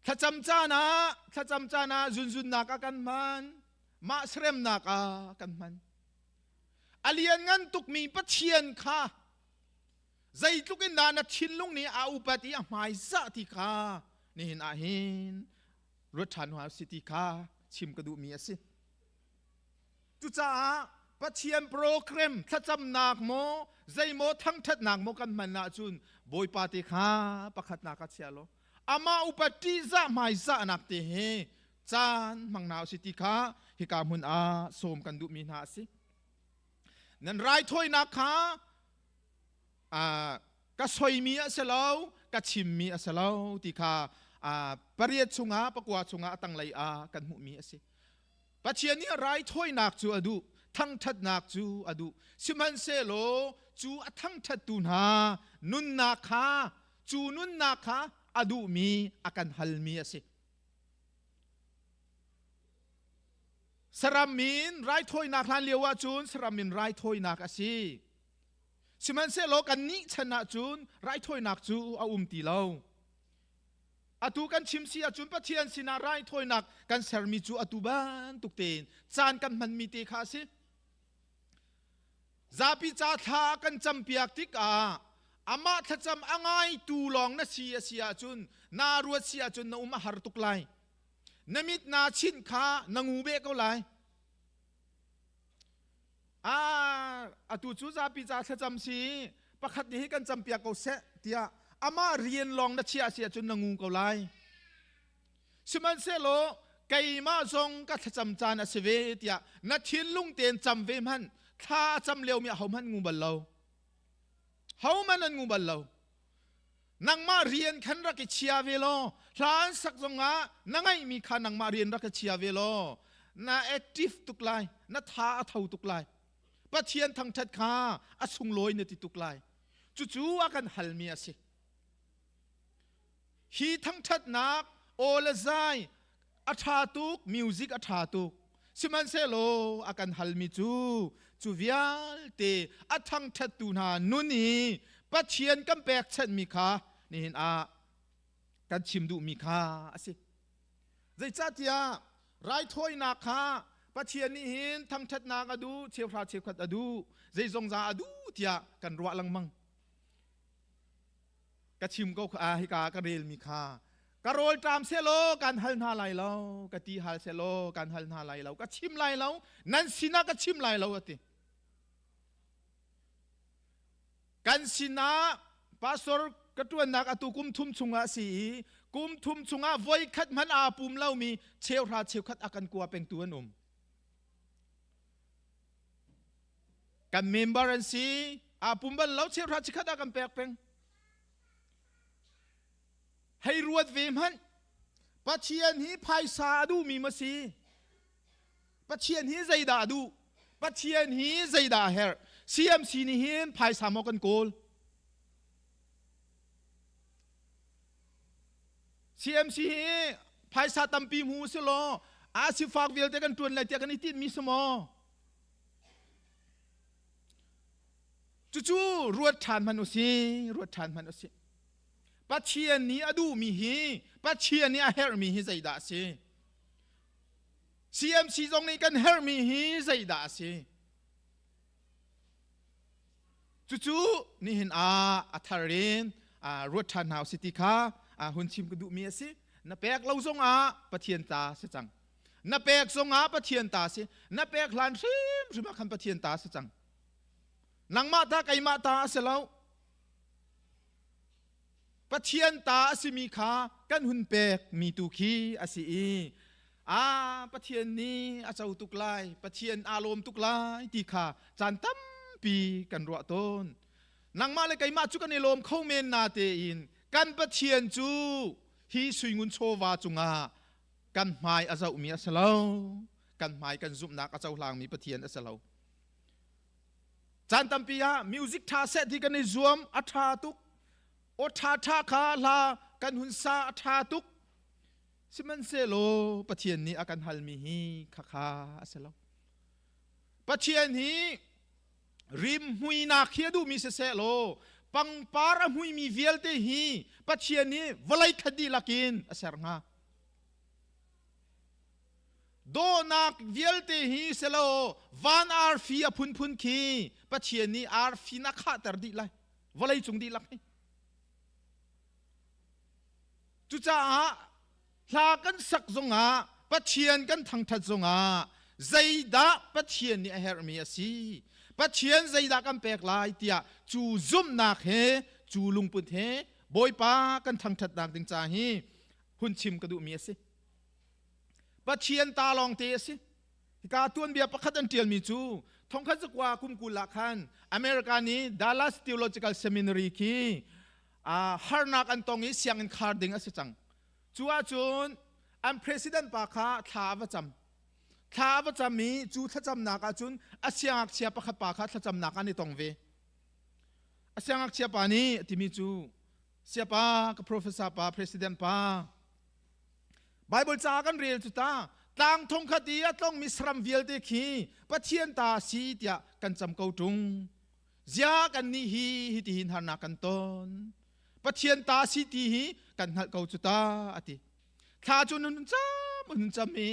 Thlacam caan ah thlacam caan ah zunzunnak ah kan hman, mah seremnak ah kan hman. A lianngan tukmi Pathian kha Zeitluk in dah na thinlung nih a upat i a hmaizah ti kha nihin ah hin ruat ṭhan hna si ti kha chim ka duhmi a si. Cucaah Pathian program thlacamnak maw zeimaw thangṭhatnak maw kan hman ahcun Bawipa te kha pakhatnak ah chia law amah upat ṭihzah hmaizahnak te he caan hmang hna usih ti kha hika hmun ah sawm kan duhmi hna a si. Nan raithawinak kha ka soimi a si lo ka chimmi a si lo ti kha pariat chungah pakua chungah a tanglei ah kan hmuhmi a si. Pathian nih raithawinak cu a duh, thangṭhatnak cu a duh. Sihmanhsehlaw cu a thangṭhattu hna nunnak kha cu nunnak kha a duhmi a kan halmi a si. Saram in raithawinak hlan lio ahcun saram in raithawinak a si. Sihmanhsehlaw kannih chan ahcun raithawinak cu a um ti lo. Atu kan chim si ahcun Pathian sinah raithawinak kan sermi cu atu bantuk tein caan kan hmanmi te kha a si. Zapi ca thla kan campiak tikah amah thlacam a ngaitu lawng na si a si ahcun naa ruat si ahcun na um a har tuk lai. Na mit naa chinh kha na ngu beh ko lai. Ah, atu cu zapi ca thlacam si pakhat nih hi kan campiak ko seh tiah amah rian lawng na chiah si ahcun na ngu ko lai. Sihmanhsehlaw keimah zong ka thlacam caan a si ve tiah na thinlung tein cam ve hmanh thla a cam liomi ahohmanh ngu bal lo. Hohmanh an ngu bal lo. Nangmah rian khan rak i chia ve law hla an sak zongah na ngaihmi kha nangmah rian rak i chia ve law na active tuk lai na tha a tho tuk lai Pathian thangṭhat kha a sunglawi na ti tuk lai cucu a kan halmi a si hi thangṭhatnak aw le zai a ṭha tuk music a ṭha tuk sihmanhsehlaw a kan halmi cu cu vialte a thangṭhattu hna nun i Pathian kan pekchanhmi kha nihin ah kan chim duhmi kha a si zeicahtiah raithawinak kha Pathian nih hin thangṭhatnak a duh cheuhra cheukhat a duh zeizongza a duh tiah kan ruah lengmang ka chim ko kha hika ka relmi kha ka rawl ṭam selaw kan hal hna lai lo ka ti hal selaw kan hal hna lai lo ka chim lai lo nan sinah ka chim lai lo a ti kan sinah pastor ka ṭuannak atu kum thum chungah a si i Kum thum chungah voi khat hmanh aa pum lomi cheuhra cheukhat a kan kua pengtu an um. Kan member an si, aa pum bal lo cheuhra chikhat a kan pek peng. Hei ruat ve hmanh. Pathian hi phaisa a duhmi ma si? Pathian hi zeidah a duh? Pathian hi zeidah a herh? CMC nih hin phaisa maw kan kawl? CMC hi phaisa tampi hmu si law a sifak vialte kan ṭuan lai tiah kan i tinhmi si maw? Cucu ruat ṭhan hmanh usih, ruat ṭhan hmanh usih. Pathian nih a duhmi hi, Pathian nih a herhmi hi zeidah a si? CMC zong nih kan herhmi hi zeidah a si? Cucu nihin ah a thar in ruat ṭhan hna usih ti kha hun chim ka duhmi a si. Na pek lo zongah Pathian ta si cang. Na pek zongah Pathian ta si. Na pek hlan hrimhrim ah khan Pathian ta si cang. Nangmah ta keimah ta a si lo. Pathian ta a simi kha kan hun pek mi tu khi a si i a Pathian nih a co tuk lai, Pathian aa lawm tuk lai ti kha caan tampi kan ruah tawn. Nangmah le keimah cu kan i lawm kho men na tein kan Pathian cu hi suingun chawva cungah kan hmai a zohmi a si lo. Kan hmai kan zumhnak a cohlangmi Pathian a si lo. Caan tampi ah music ṭha seh ti kan i zuam a ṭha tuk. Aw ṭha ṭha kha hla kan hun sa a ṭha tuk. Sihmanhsehlaw Pathian nih a kan halmi hi khakha a si lo. Pathian hi rim hmuinak hi a duhmi siseh law pangpar a hmuimi vialte hi Pathian nih vawlei khat dihlak in a ser hnga. Dawhnak vialte hi selaw van arfi a phunphun khi Pathian nih arfi na khahter dih lai vawlei cung dihlak hi. Cucaah hla kan sak zongah Pathian kan thangthat zongah zeidah Pathian nih a herhmi a si Pathian zeidah kan pek lai tiah cu zumhnak he cu lungput he Bawipa kan thangthatnak ding ca hi hun chim ka duhmi a si. Pathian ta lawngte a si. Hika tuanbia pakhat an ṭialmi cu thongkhat zakua kum 20 ah khan America nih Dallas Theological Seminary khi harnak an tong i sianginn khar ding a si cang. Cu ahcun an president pa kha thla a va cam. Thla a va cam i cu thlacamnak ahcun a siangngakchia pakhat pa kha thlacamnak an i tong ve. A siangngakchia pa nih a timi cu siapa ka professor pa president pa Bible ca kan rel cu ta tlang thongkhat i a tlongmi saram vialte khi Pathian ta si tiah kan cam ko ṭung. Zia kan nih hi hitihin harnak kan ton. Pathian ta si ti hi kan hngalh ko cu ta a ti. Thla cu nun cam nun cam i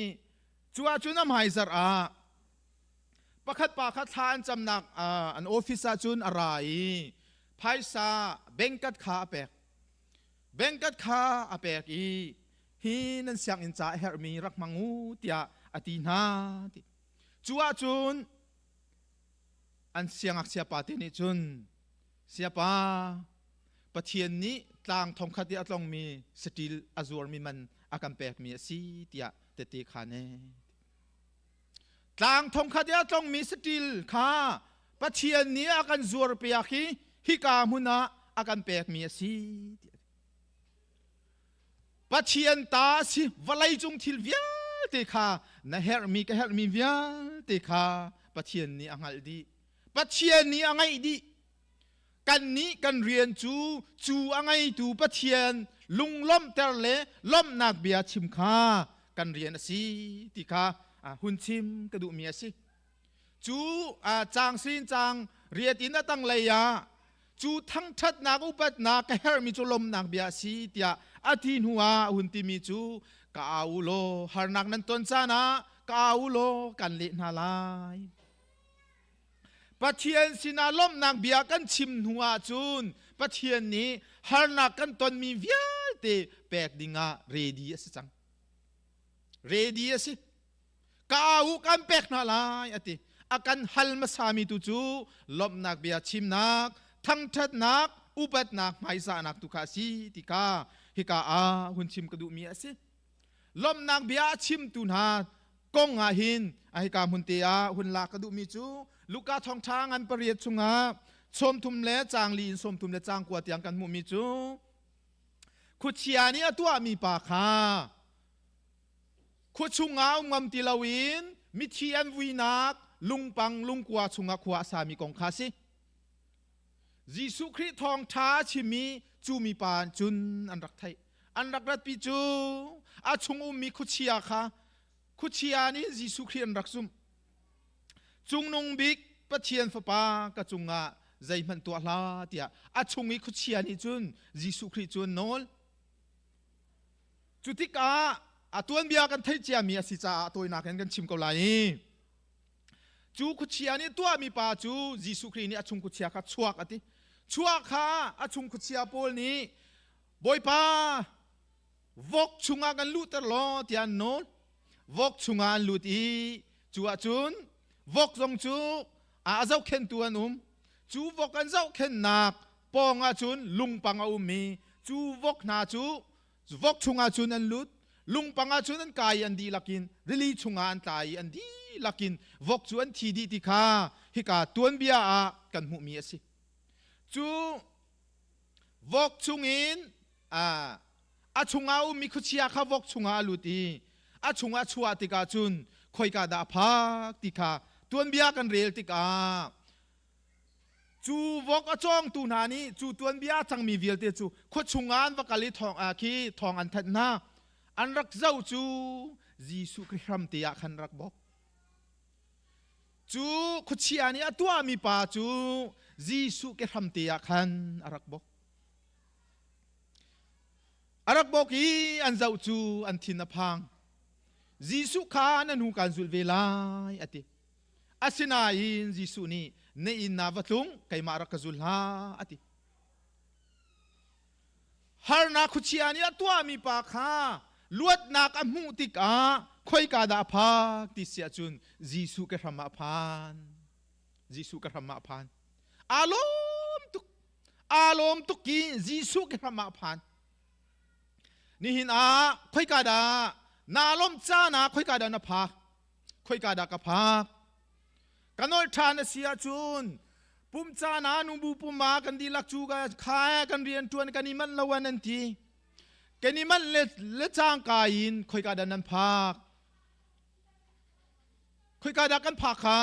cu ahcun a hmaizarh ah pakhat pa kha thla an camnak an office ah cun a ra i phaisa bengkat kha a pek. Bengkat kha a pek i hi nan sianginn ca a herhmi rak hmang u tiah a ti hna ti. Cu ahcun an siangngakchia pa te nih cun siapa Pathian nih tlang thongkhat i a tlongmi saṭil a zuarmi man a kan pekmi a si tiah tete khan e. Tlang thongkhat i a tlongmi saṭil kha Pathian nih a kan zuarpiak i hika hmun ah a kan pekmi a si. Pathian ta a si vawlei cung thil vialte kha na herhmi ka herhmi vialte kha Pathian nih a hngalh dih. Pathian nih a ngaih dih. Kannih kan rian cu cu a ngeitu Pathian lunglawmhter le lawmhnak bia chim kha kan rian a si ti kha hun chim ka duhmi a si. Cu caang sin caang riat in a tanglei ah cu thangṭhatnak upatnak ka herhmi cu lawmhnak bia a si tiah a ti hnu ah a hun timi cu ka au u law harnak nan ton caan ah ka au u law kan leh hna lai. Pathian sinah lawmhnak bia kan chim hnu ahcun Pathian nih harnak kan tonmi vialte pek dingah ready a si cang. Ready a si. Ka au kan pek hna lai a ti. A kan hal hmasami tu cu lawmhnak bia chimnak, thangṭhatnak, upatnak, hmaizahnak tu kha a si ti kha hika ah hun chim ka duhmi a si. Lawmhnak bia a chimtu hna kong ah hin hika hmun te ah hun lak ka duhmi cu Luka thawngṭha ngan pariat chungah sawmthum le caang li in 33 le caang 9 tiang kan hmuhmi cu khuachia nih a tuahmi pa kha khua chungah um ngam ti loin mithi an vuinak lungpang lungkua chungah khua a sami kong kha a si. Jesuh Khrih thawngṭha a chim i cu mipa cun an rak theih. An rak ratpi cu a chung ummi khuachia kha khuachia nih Jesuh Khrih an rak zumh. Cungnung bik Pathian Fapa ka cungah zeihmanh tuah hlah tiah a chung i khuachia nih cun Jesuh Khrih cu an nawl. Cu tikah a tuanbia kan theih ciami a si caah tawinak in kan chim ko lai i cu khuachia nih tuahmi pa cu Jesuh Khrih nih a chung khuachia kha chuak a ti. Chuak kha a chung khuachia pawl nih Bawipa vok chungah kan luhter law tiah an nawl. Vok chungah an lut i cu ahcun vok zong cu a zohkhenhtu an um. Cu vok an zohkhenhnak pawng ahcun lungpang a um i cu vok hna cu vok chungah cun an lut. Lungpang ah cun an kai i an dihlak in rili chungah an tla i an dihlak in vok cu an thi dih ti kha hika tuanbia ah kan hmuhmi a si. Cu vok chungin a chungah a ummi khuachia kha vok chungah a lut i a chungah chuah tikah cun khoika dah a phak ti kha tuanbia kan rel tikah cu vok a cawngtu hna nih cu tuanbia a cangmi vialte cu khua chungah an va kal i thawng khi thawng an thanh hna. An rak zoh cu Jesuh Khrih hram te ah khan rak bawk. Cu khuachia nih a tuahmi pa cu Jesuh ke hram te ah khan a rak bawk. A rak bawk i an zoh cu an thin a phang. Jesuh kha na hnu kaan zulh ve lai a ti. Asinain Jesuh nih na inn ah va tlung keimah rak ka zul hlah a ti. Harnak khuachia nih a tuahmi pa kha luatnak a hmuh tikah khoika dah a phak ti si ahcun Jesuh ke hram ah a phan. Jesuh ka hram ah a phan. Aa lawm tuk. Aa lawm tuk i Jesuh ke hram ah a phan. Nihin ah khoika dah naa lawmh caan ah khoika dah na phak? Khoika dah ka phak? Ka nolh ṭhan a si ahcun pum caan ah nubu pum ah kan dihlak cu kha kan rian ṭuan kan i manh lo an an ti. Kan i manh le, le cangka in khoika dah nan phak? Khoika dah kan phak kha?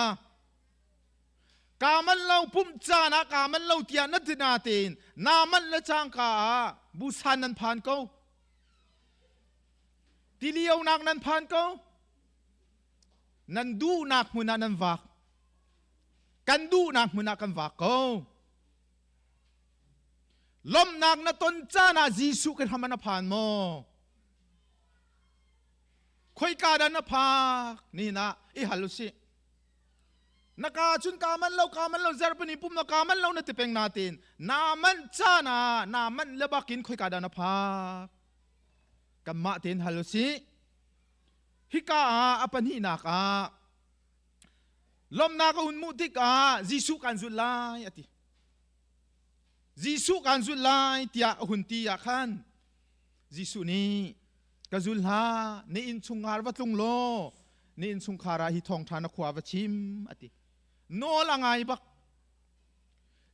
Kaa manh lo pumh caan ah kaa manh lo tiah na ti natein naa manh le cangka ah busan nan phan ko. Tilionak nan phan ko. Nan duhnak hmun ah nan vak. Kan duhnak hmun ah kan vak ko. Lawmhnak na ton caan ah Jesuh kan hram na phan maw? Khoika dah na phak? Nihin ah i hal usih. Na ka cun ka man lo ka man lo zarpani pum na ka man lo na ti peng natin na man caan ah na man le bakin khoika dah na phak? Kanmah tein hal usih. Hika ah a pahnihnak ah lawmhnak a hun hmuh tikah Jesuh kan zulh lai a ti. Jesuh kan zulh lai tiah a hun ti ah khan Jesuh nih ka zul hlah na innchungkhar va tlung law na innchungkhar ah hi thawngṭha na khua va chim a ti. Nawl a ngai bak.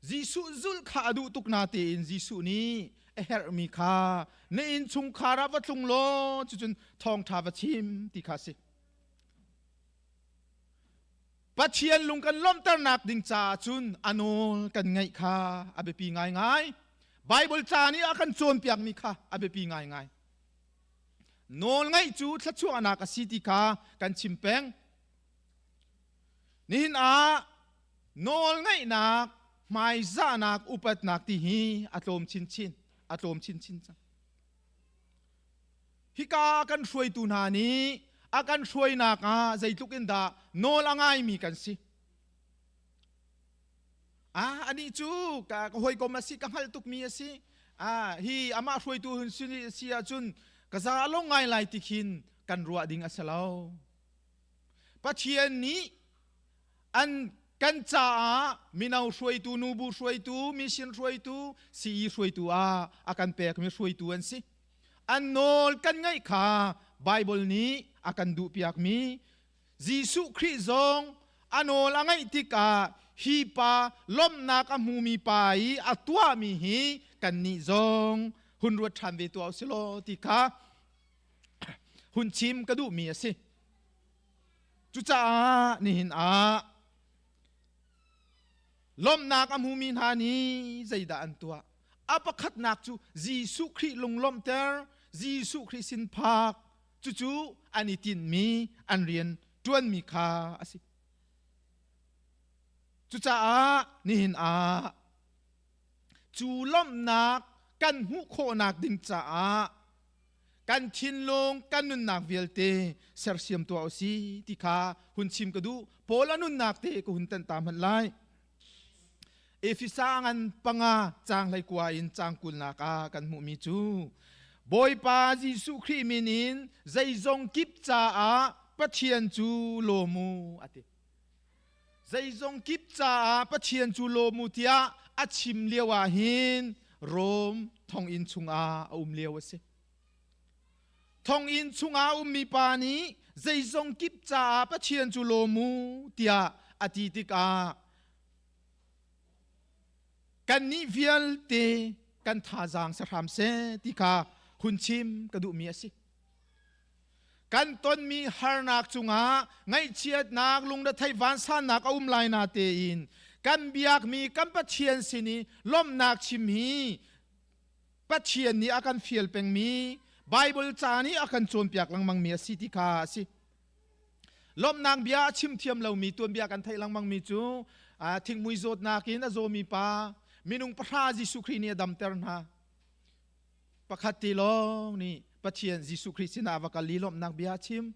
Jesuh zulh kha a duh tuk natein Jesuh nih a herhmi kha na innchungkhar ah va tlung law cucun thawngṭha va chim ti kha a si. Pathian lung kan lawmhternak ding caah cun a nawl kan ngaih kha a biapi ngaingai. Baibal ca nih a kan cawnpiakmi kha a biapi ngaingai. Nawl ngaih cu thluachuahnak a si ti kha kan chim peng. Nihin ah nawl ngaihnak, hmaizahnak, upatnak ti hi a tlawm chinchin, a tlawm chinchin cang. Hika kan hruaitu hna nih a kan hruainak ah zeitluk in dah nawl a ngaimi kan si. Ah, anih cu ka, ka hawikom a si, ka hngalh tukmi a si. Ah, hi amah hruaitu hun si, si ahcun ka za lo ngai lai ti khin kan ruah ding a si lo. Pathian nih an kan caah mino hruaitu, nubu hruaitu, mission hruaitu, CE hruaitu ah a kan pekmi hruaitu an si. An nawl kan ngaih kha Baibal nih a kan duhpiakmi Jesuh Khrih zong a nawl a ngaih tikah hi pa lawmhnak a hmumi pa i a tuahmi hi kannih zong hun ruat ṭhan ve tuah u si law ti kha hun chim ka duhmi a si. Cucaah nihin ah lawmhnak a hmumi hna nih zeidah an tuah? A pakhatnak cu Jesuh Khrih lunglawmhter, Jesuh Khrih sin phak, cucu an i tinhmi, an rian ṭuanmi kha a si. Cucaah nihin ah cu lawmhnak kan hmuh khawhnak ding caah kan thinlung kan nunnak vialte sersiam tuah u si ti kha hun chim ka duh. Paul a nunnak te ka hun tanh ta hmanh lai. Efesa ngan panga caang 19 in caang 20nak ah kan hmuhmi cu Bawipa Jesuh Khrih min in zeizong kip caah Pathian cu lawm u a ti. Zeizong kip caah Pathian cu lawm u tiah a chim lio ah hin Rom thonginn chungah a um lio a si. Thonginn chungah a ummi pa nih zeizong kip caah Pathian cu lawm u tiah a ti tikah kannih vialte kan thazaang si hram seh ti kha hun chim ka duhmi a si. Kan tonmi harnak cungah ngaihchiatnak, lungretheih vansannak a um lai na tein kan biakmi kan Pathian sin i lawmhnak chim hi Pathian nih a kan fial pengmi Bible ca nih a kan cawnpiak lengmangmi a si ti kha a si. Lawmhnak bia a chim thiam lomi tuanbia kan theih lengmangmi cu thingmui zawtnak in a zawmi pa minung pahra Jesuh Khrih nih a damter hna. Pakhat ti lawng nih Pathian Jesuh Khrih sinah va kal i lawmhnak bia a chim.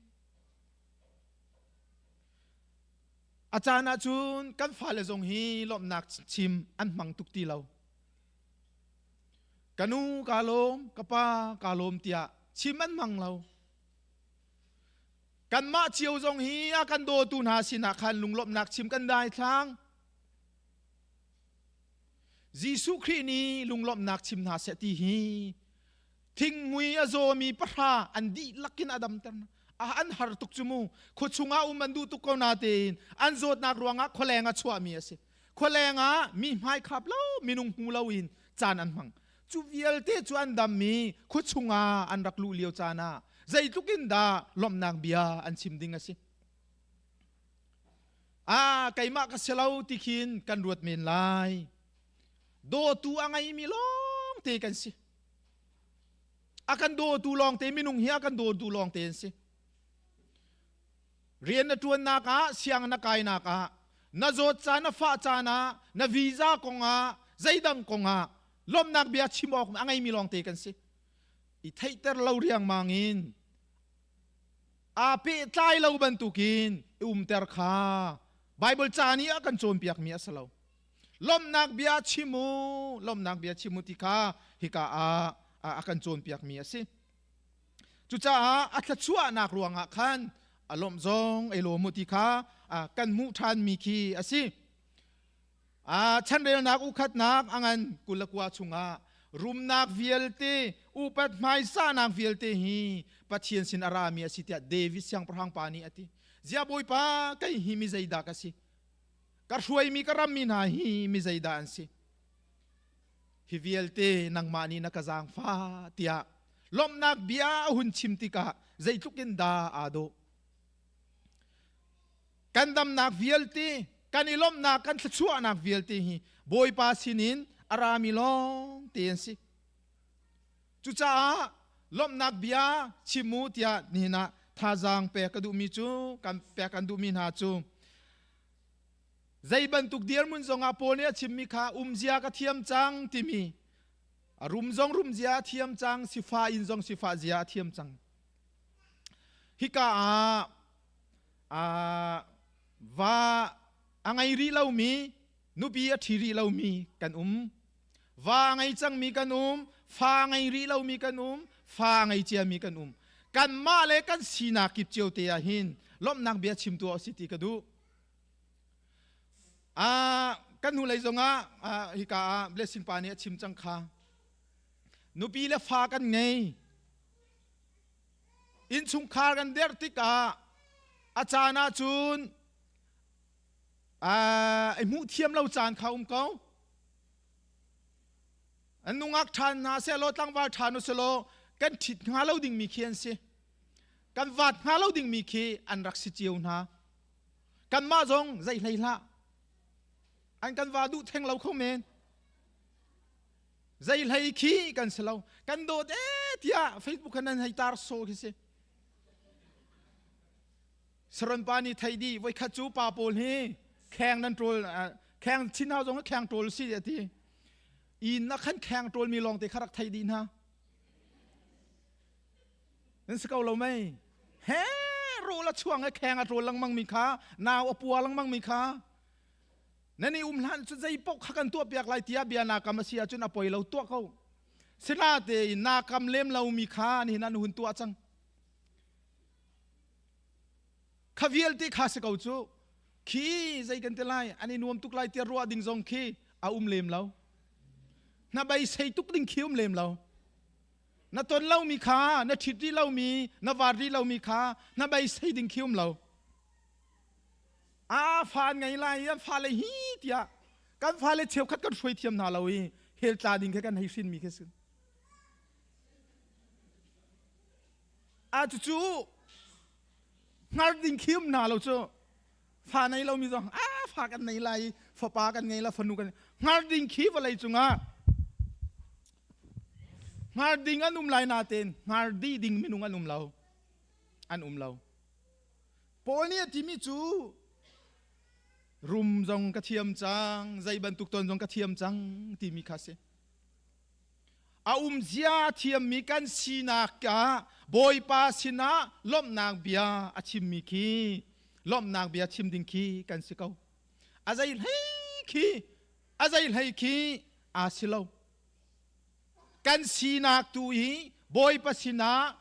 A caan ahcun kan fale zong hi lawmhnak chim an hmang tuk ti lo. Ka nu kaa lawm, ka pa kaa lawm tiah chim an hmang lo. Kanmah cio zong hi a kan dawtu hna sinah khan lunglawmhnak chim kan daithlang. Jesuh Khrih nih lunglawmhnak chim hna seh ti hi thingmui a zawmi pahra an dihlak in a damter an har tuk cu mu. Khuachung ah um an duh tuk ko na tein an zawtnak ruangah khualeng a chuahmi a si. Khualeng ah mi hmai khap lo, minung hmu lo in caan an hmang. Cu vialte cu an dam i khuachung ah an rak luh lio caan ah zeitluk in dah lawmhnak bia an chim ding a si. Ah, keimah ka si lo ti khin kan ruat men lai. Dawtu a ngeimi lawng te kan si. A kan dawtu lawng te, minung hi a kan dawtu lawng te an si. Rian na ṭuannak ah, siang na kainak ah, na zawt caan, na fah caan ah, na visa kong ah, zeidang kong ah lawmhnak bia chim awk a ngeimi lawng te kan si. I theihter lo riangmang in aa pehtlai lo bantukin i umter kha Baibal ca nih a kan cawnpiakmi a si lo. Lawmhnak bia chim u, lawmhnak bia chim u ti kha hika ah a kan cawnpiakmi a si. Cucaah a thluachuahnak ruangah khan a lawmh zong ei lawm u ti kha kan hmuh ṭhanmi khi a si. Chanrelnak ukhatnak a ngan 29 chungah rumnak vialte, upat hmaisahnak vialte hi Pathian sin a rami a si tiah David siangpahrang pa nih a ti. Ziah Bawipa, kei hi mi zeidah ka si? Ka hruaimi ka rammi hna hi mi zeidah an si? Hi vialte nangmah nih na ka zaangfah tiah lawmhnak bia a hun chim tikah zeitluk in dah aa dawh. Kan damnak vialte, kan i lawmhnak, kan thluachuahnak vialte hi Bawipa sinin a rami lawng te an si. Cucaah lawmhnak bia chim u tiah nihin ah thazaang pek ka duhmi cu, kan pek kan duhmi hna cu zei bantuk dirhmun zongah Paul nih a chimmi kha umzia ka thiam cang timi, a rum zong rumzia a thiam cang, sifah in zong sifah zia a thiam cang. Hika ah va a ngei rih lomi, nupi a ṭhi rih lomi kan um. Va a ngei cangmi kan um, fa a ngei rih lomi kan um, fa a ngei ciami kan um. Kanmah le kan sinak kip cio te ah hin lawmhnak bia chim tuah usih ti ka duh. Kan hnulei zongah hika ah Blessing pa nih a chim cang kha. Nupi le fa kan ngei. Innchungkhar kan der tikah a caan ahcun ai hmuh thiam lo caan kha um ko. An nungak ṭhan hna sehlaw tlangval ṭhan u selaw kan ṭhit hnga lo dingmi khi an si. Kan vaat hnga lo dingmi khi an rak si cio hna. Kanmah zong zei hlei hlah. An kan va duh theng lo kho men. Zei hlei khi kan si lo. Kan dawt ee tiah Facebook khan nan hei tar so khi si. Saron pa nih thei di voikhat cu pa pawl hi kheng nan ṭawl kheng chin hau zong kheng ṭawl si a ti. Inn na khan kheng ṭawl mi lawng te kha rak thei dih hna. Nan si ko lo mei? He rawl a chuang i kheng a ṭawl lengmang mi kha nau a pua lengmang mi kha nan i um hlan cu zei paoh kha kan tuah piak lai tiah bia naa kam a si ahcun a poi lo tuah ko. Sinatein naa kam lem lomi kha nihin an hun tuah cang. Kha vialte kha si ko cu. Khi zei kan ti lai an i nuam tuk lai tiah ruah ding zong khi a um lem lo. Na beisei tuk ding khi um lem lo. Na ton lomi kha na ṭhit rih lomi na vaar rih lomi kha na beisei ding khi um lo. A fa an ngei lai i an fale hi tiah kan fale cheukhat kan hruai thiam hna lo i hell tla ding kha kan hei hrinmi khi si. A cucu hngar ding khi um hna lo cu fa nei lomi zong a fa kan nei lai fapa kan ngei la fanu kan hngar ding khi vawlei cungah hngar ding an um lai natein hngar di ding minung an um lo an um lo. Paul nih a timi cu rum zong ka thiam cang zei bantuk ton zong ka thiam cang timi kha si. A umzia a thiammi kan sinak ah Bawipa sinah lawmhnak bia a chimmi khi lawmhnak bia chim ding khi kan si ko. A zei hlei khi a zei hlei khi aa si lo. Kan sinak tu hi Bawipa sinah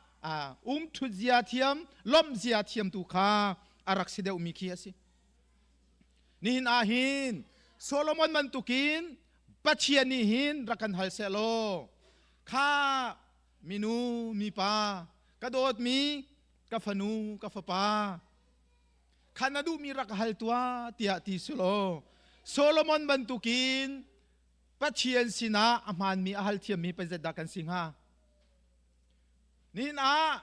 um ṭhut zia thiam lawmh zia thiam tu kha a rak si deuhmi khi a si. Nihin ah hin Solomon bantukin Pathian nih hin rak kan hal seh law kha minu mipa ka dawtmi ka fanu ka fapa kha na duhmi rak hal tuah tiah ti si law Solomon bantukin Pathian sinah a hmaanmi a hal thiammi pazet dah kan si hnga? Nihin ah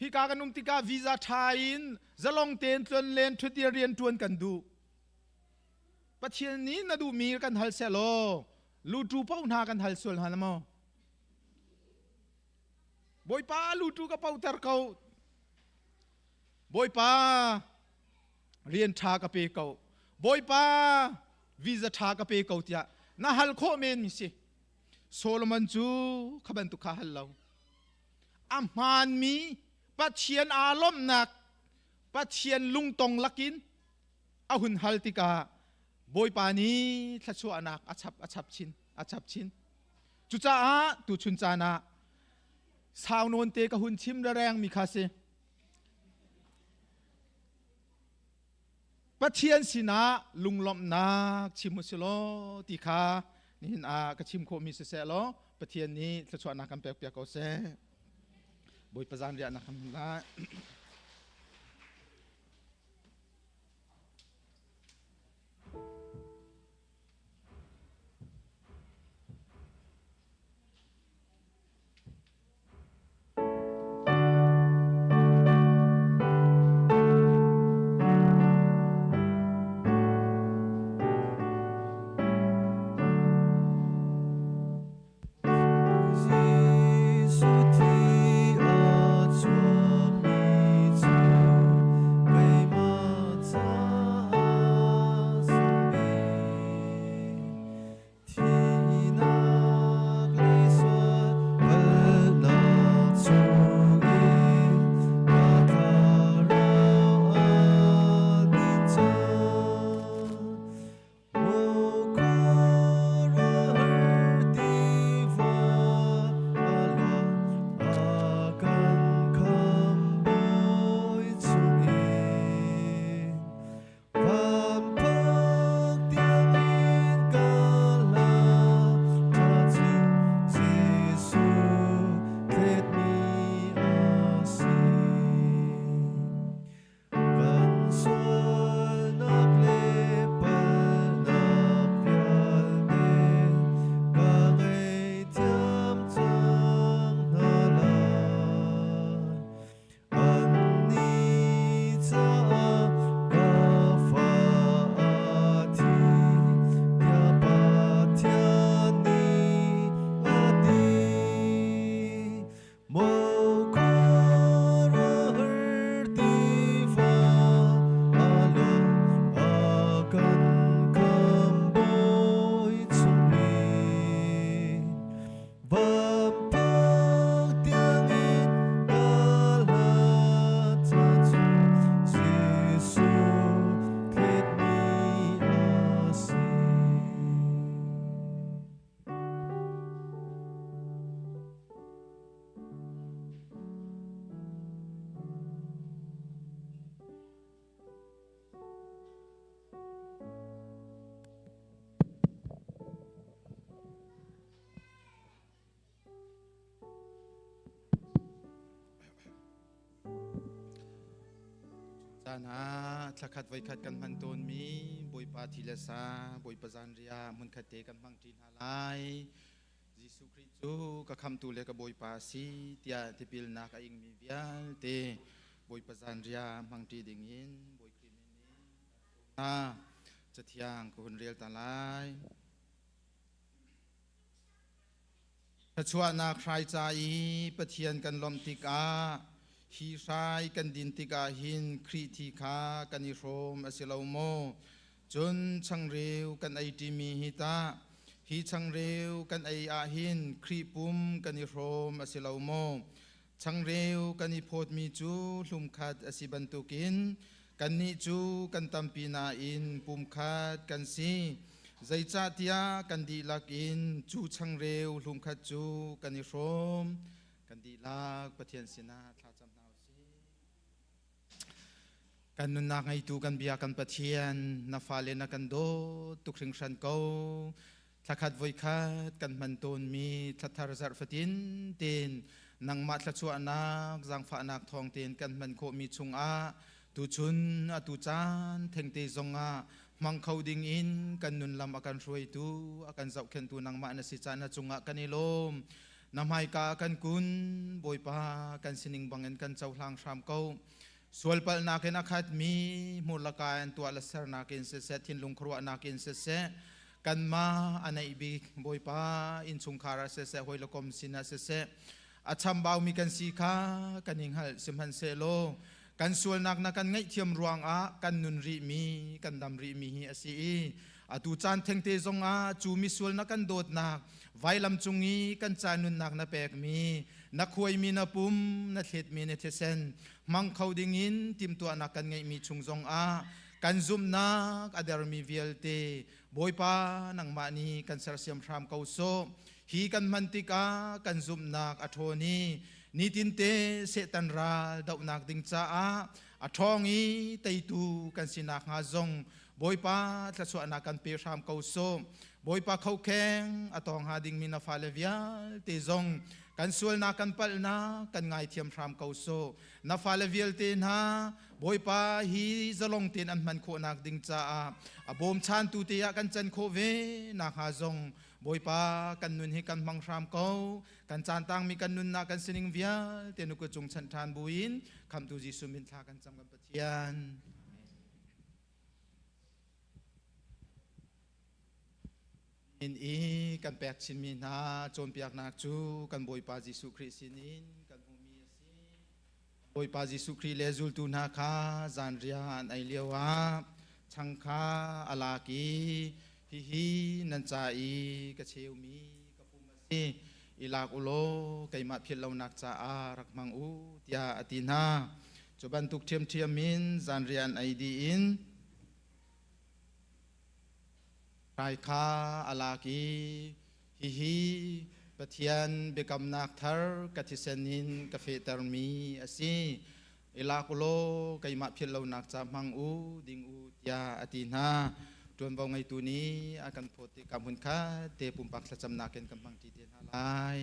hika kan um tikah visa ṭha in zalong tein tlon len ṭhutir rian ṭuan kan duh. Pathian nih na duhmi kan hal seh law lutu paoh hna kan hal sual hna maw? Bawipa lutu ka poter ko. Bawipa rian ṭha ka pe ko. Bawipa visa ṭha ka pe ko tiah na hal khawh men mi si. Solomon cu kha bantuk kha hal lo. A hmaanmi Pathian aa lawmhnak Pathian lungtong lakin a hun hal tikah Bawipa nih thluachuahnak a chap a chap chin a chap chin. Cucaah tuchun caan ah sau nawn te ka hun chim reng mi kha si. Pathian sinah lunglawmhnak chim u si law ti kha nihin ah ka chim khawhmi siseh law Pathian nih thluachuahnak kan pek piak ko seh. Bawipa zan riahnak kan hmun lai. Jesuh thi a chuakmi. caan ah thlakhat voikhat kan hman tawnmi Bawipa thi le sa Bawipa zanriah hmunkhat te kan hmang ṭi hna lai. Jesuh Khrih cu ka khamtu le ka Bawipa a si tiah tipilnak a ingmi vialte Bawipa zanriah hmang ṭi dingin Bawi Khrih min in kan sawm hna. Cathiang ka hun rel ta lai. Thluachuahnak hrai ca i Pathian kan lawmh tikah hi hrai kan din tikah hin Khrih thi kha kan i hrawm a si lo maw? Cun changreu kan ei ṭimi hi tah hi changreu kan ei ah hin Khrih pum kan i hrawm a si lo maw? Changreu kan i phawtmi cu hlumkhat a si bantukin kannih cu kan tampi nain pumkhat kan si. Zeicahtiah kan dihlak in cu changreu hlumkhat cu kan i hrawm. Kan dihlak Pathian sinah thlacam hna u sih. Kan nunnak ngeitu kan bia kan Pathian, na fale na kan dawt tuk hringhran ko. Thlakhat voikhat kan hman tawnmi thlathar zarh fatin tein nangmah thluachuahnak zaangfahnak thawng tein kan hman khawhmi chungah tuchun atu caan thengte zongah hmang kho dingin kan nun lam a kan hruaitu a kan zohkhenhtu nangmah na si caan na cungah kan i lawm. Na hmaika kan kun Bawipa, kan sining bangin kan cohlang hram ko. Sualpalhnak in a khatmi hmurlaka in tuah le sernak in siseh, thinlung khuaruahnak in siseh, kanmah a neih bik Bawipa innchungkhar ah siseh, hawi le kom sin ah siseh, a chambaumi kan si kha kan i hngalh. Sihmanhsehlaw kan sualnak na kan ngaihthiam ruangah kan nun rihmi, kan dam rihmi hi a si i atu caan thengte zongah cu misual na kan dawtnak vailam cung i kan ca nunnak na pekmi, na khuaimi na pum, na thletmi na thisen hmang kho dingin timhtuahnak kan ngeihmi chung zongah kan zumhnak a dermi vialte Bawipa nangmah nih kan sersiam hram ko sawh. Hi kan hman tikah kan zumhnak a ṭhawn i nitinte Satan ral dohnak ding caah a ṭhawng i teitu kan si nakhnga zong Bawipa thluachuahnak kan pe hram ko sawh. Bawipa khokheng a tawng hnga dingmi na fale vialte zong kan sualnak kan palhnak kan ngaithiam hram ko sawh. Na fale vialte hna Bawipa hi zalong tein an hman khawhnak ding caah a bawmchantu te ah kan can khawh ve nakhnga zong Bawipa kan nun hi kan hmang hram ko. Kan caan tangmi kan nunnak kan sining vialte nu cung chanh ṭhan buin Khamhtu Jesuh min thla kan cam kan Pathian. In i kan pek chinmi hna cawnpiaknak cu kan Bawipa Jesuh Khrih sinin kan hmuhmi a si. Bawipa Jesuh Khrih le zultu hna kha zanriah an ei lioah chang kha a lak i, "Hihi nan ca i ka cheumi ka pum a si, i lak u law keimah philh lonak caah rak hmang u," tiah a ti hna. Cu bantuk ṭhiamṭhiam in zanriah an ei dih in hrai kha a lak i, "Hihi Pathian biakamnak thar ka thisen in ka fehtermi a si. I lak u law keimah philh lonak ca hmang u, ding u," tiah a ti hna. Ṭuanvo ngeitu nih a kan phawt tikah hmunkhat te pumpak thlacamnak in kan hmangṭi te hna lai.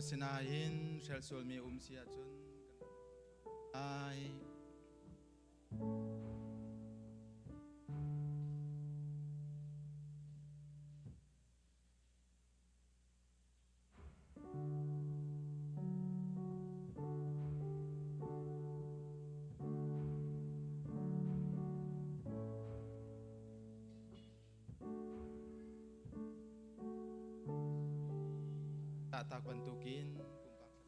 Asinain hrelh sualmi um si ahcun kan ai. Tahtak bantukin pumpak thlacamnak.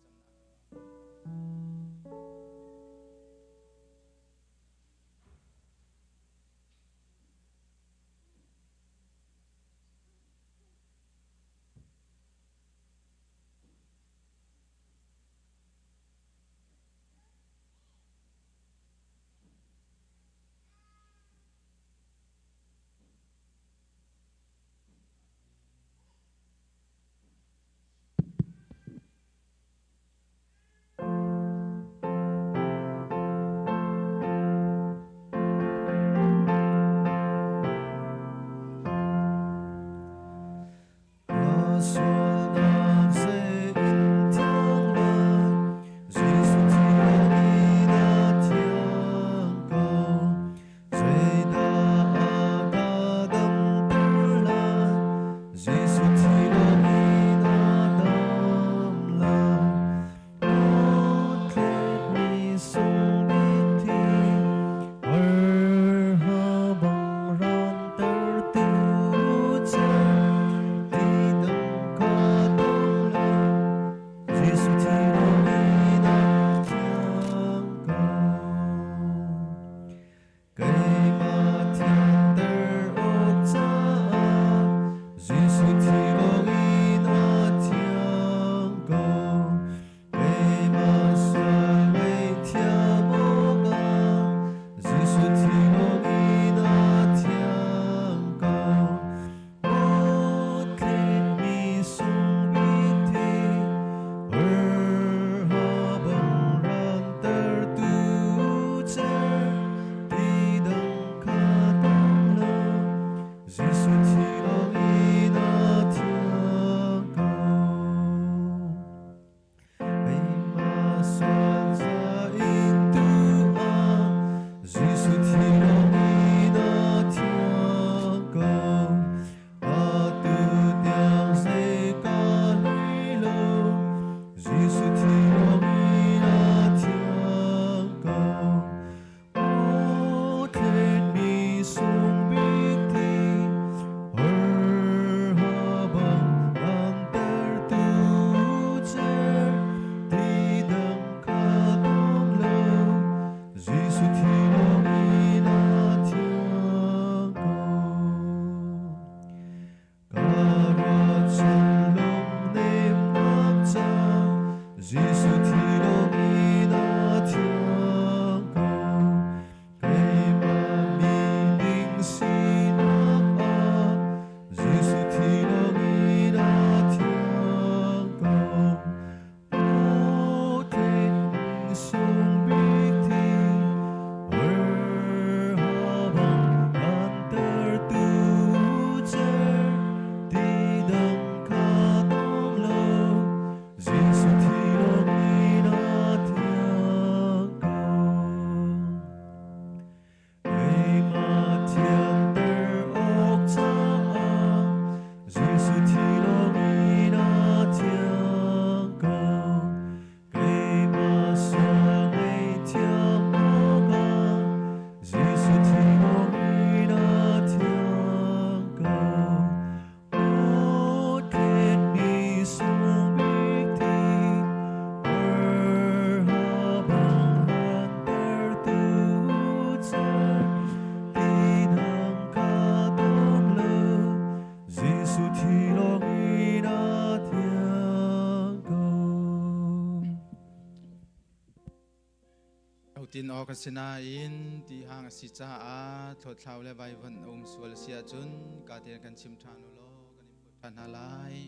Tin awk a si nain ti hang a si caah thlawthlau le vaivuan a um sual a si ahcun ka tein kan chim ṭhan u law kan in phawt ṭhan hna lai.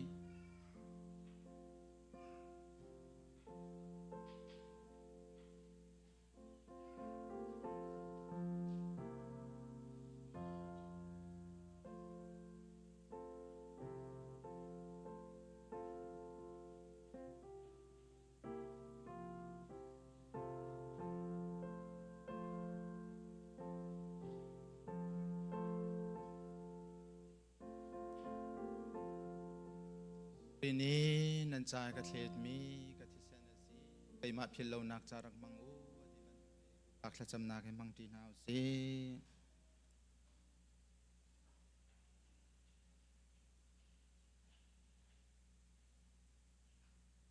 Ni nan ca ka thletmi ka thisen a si. Keimah philh lonak ca rak hmang u a ti bantuk. Thlacamnak he hmang ṭi hna usih.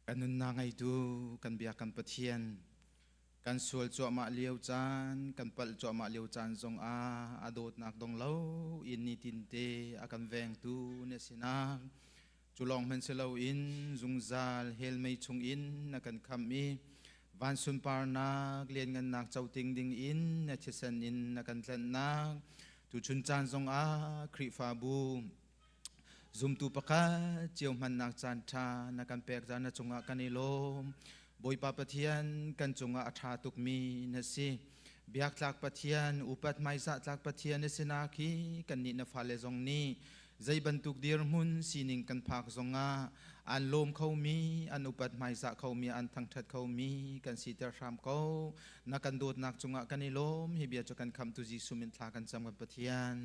Kan nunnak ngeitu kan biak kan Pathian, kan sual cuahmah lio caan, kan palh cuahmah lio caan zongah a dawtnak dong lo in nitinte a kan vengtu na sinak. Cu lawng hmanh si loin zungzal hell mei chungin na kan khamh i van sunparnak lianngannak coting ding in na thisen in na kan tlanhnak. Tuchun caan zongah Khrihfabu zumtu pakhat cio hmannak caan ṭha na kan pek caan na cungah kan i lawm. Bawipa Pathian, kan cungah a ṭha tukmi na si. Biaktlak Pathian, upat hmaizah tlak Pathian na sinak hi kannih na fale zong nih zei bantuk dirhmun sining kan phak zongah an lawm khomi, an upat hmaizah khomi, an thangṭhat khomi kan siter hram ko. Na kan dawtnak cungah kan i lawm. Hi bia cu kan khamhtu Jesuh min thla kan cam, kan Pathian.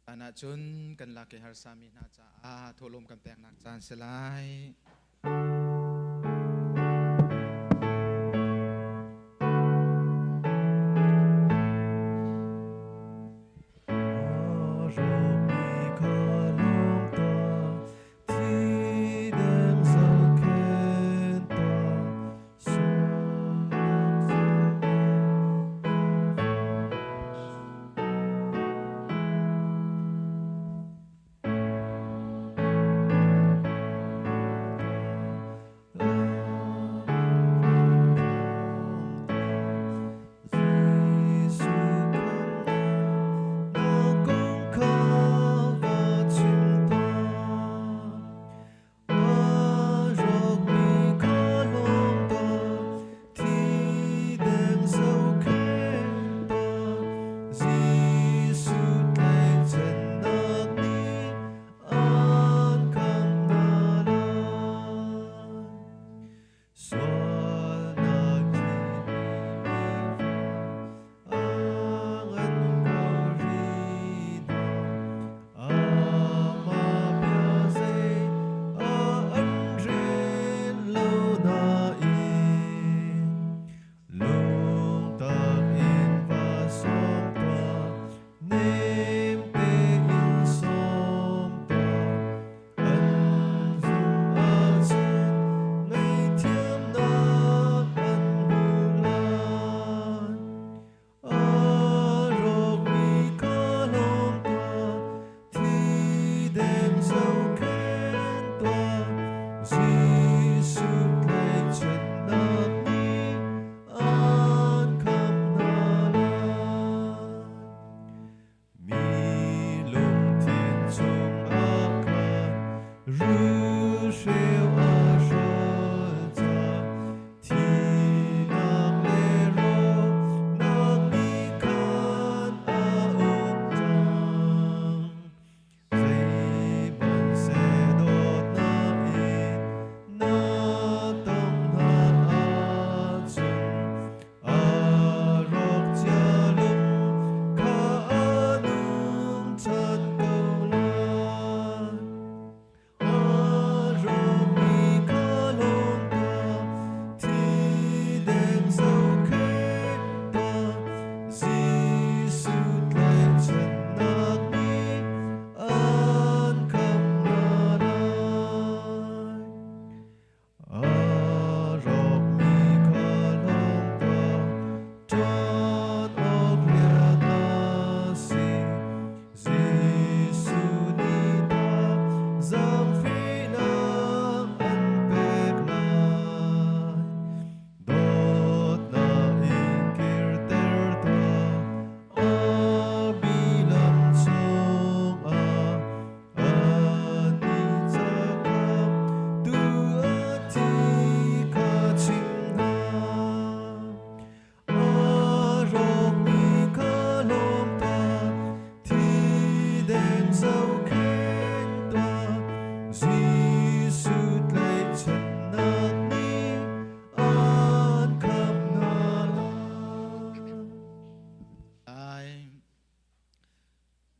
Caan ahcun kan lak i harsami hna caah thawhlawm kan peknak caan si lai.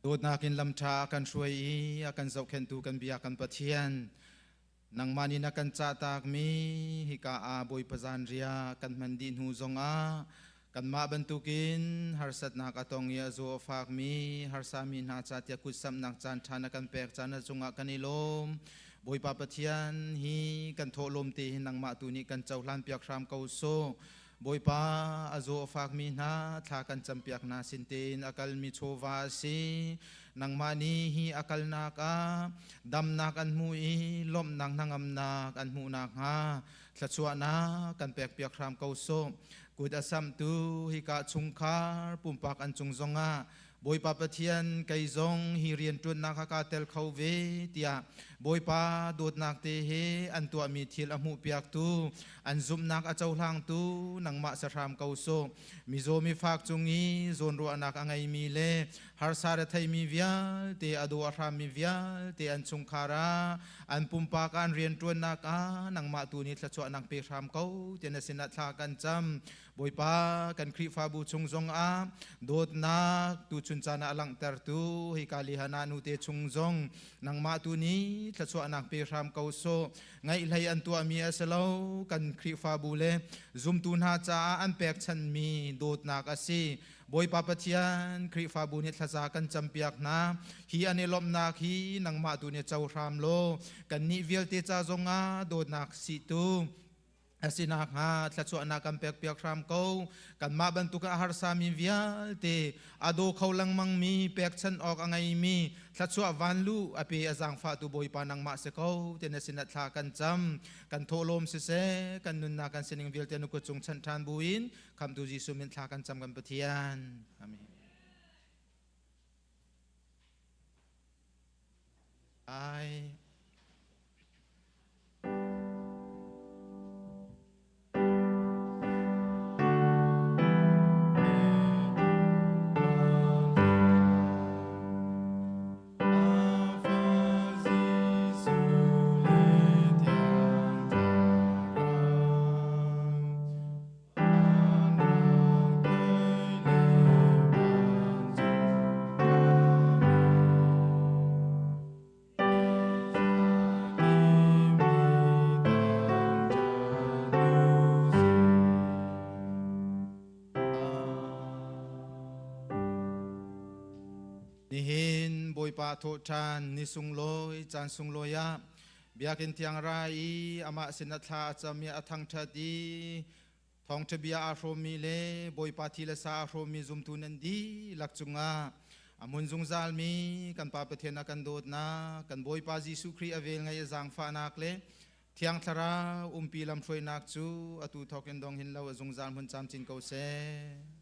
Dawtnak in lamṭha a kan hruai i a kan zohkhenhtu kan bia kan Pathian, nangmah nih na kan cahtakmi hika ah Bawipa zanriah kan hman dih hnu zongah kanmah bantukin harsatnak a tong i a zaw a fakmi harsami hna ca tiah kutsamhnak caan ṭha na kan pek caan na cungah kan i lawm. Bawipa Pathian, hi kan thawhlawm te hi nangmah tu nih kan cohlan piak hram ko sawh. Bawipa, a zaw a fakmi hna thla kan campiak hna sin tein a kalmi chawva a si. Nangmah nih hi a kalnak ah damnak an hmu i lawmhnak hnangamnak an hmuh nakhnga thluachuahnak kan pekpiak hram ko sawh. Kut a samhtu hika chungkhar pumpak an cung zongah Bawipa Pathian, kei zong hi rianṭuannak ah kaa tel kho ve tiah Bawipa dawtnak te he an tuahmi thil a hmuhpiaktu, an zumhnak a cohlangtu nangmah sahram ko sawh. Mizaw mifak cung i zawnruahnak a ngeimi le harsa retheimi vialte, a daw a hrammi vialte an chungkhar ah, an pumpak ah, an rianṭuannak ah nangmah tu nih thluachuahnak pe hram ko tiah na sinah thla kan cam. Bawipa, kan Khrihfabu chung zongah dawtnak tuchun caan ah a langhtertu hika lihana nute chung zong nangmah tu nih thluachuahnak pe hram ko sawh. Ngaihhlei an tuahmi a si lo, kan Khrihfabu le zumtu hna caah an pekchanmi dawtnak a si. Bawipa Pathian, Khrihfabu nih thlaza kan campiak hna. Hi an i lawmhnak hi nangmah tu nih co hram law, kannih vialte ca zongah dawtnak sihtu a si nakhnga thluachuahnak kan pekpiak hram ko. Kanmah bantuk a harsami vialte, a daw kho lengmangmi, pekchanh awk a ngeimi, thluachuah vanlu a pe a zaangfahtu Bawipa nangmah si ko ti na sinah thla kan cam. Kan thawhlawm siseh, kan nunnak kan sining vialte na kut cung chanh ṭhan buin Khamhtu Jesuh min thla kan cam kan Pathian. Amen. Ai. Nihin Bawipa thawhṭhan ni sunglawi caan sunglawi ah biakinn thiang ra i amah sinah thla a cam i a thangṭhat i Thawngṭha bia aa hrawmmi le Bawipa thi le sa aa hrawmmi zumtu nan dihlak cungah a hmun zungzalmi kan Pa Pathian a kan dawtnak, kan Bawipa Jesuh Khrih a velngeih a zaangfahnak le Thiang Thlarau umpi lamhruainak cu atu thawk in dong hin lo a zungzal hmun camcin ko seh.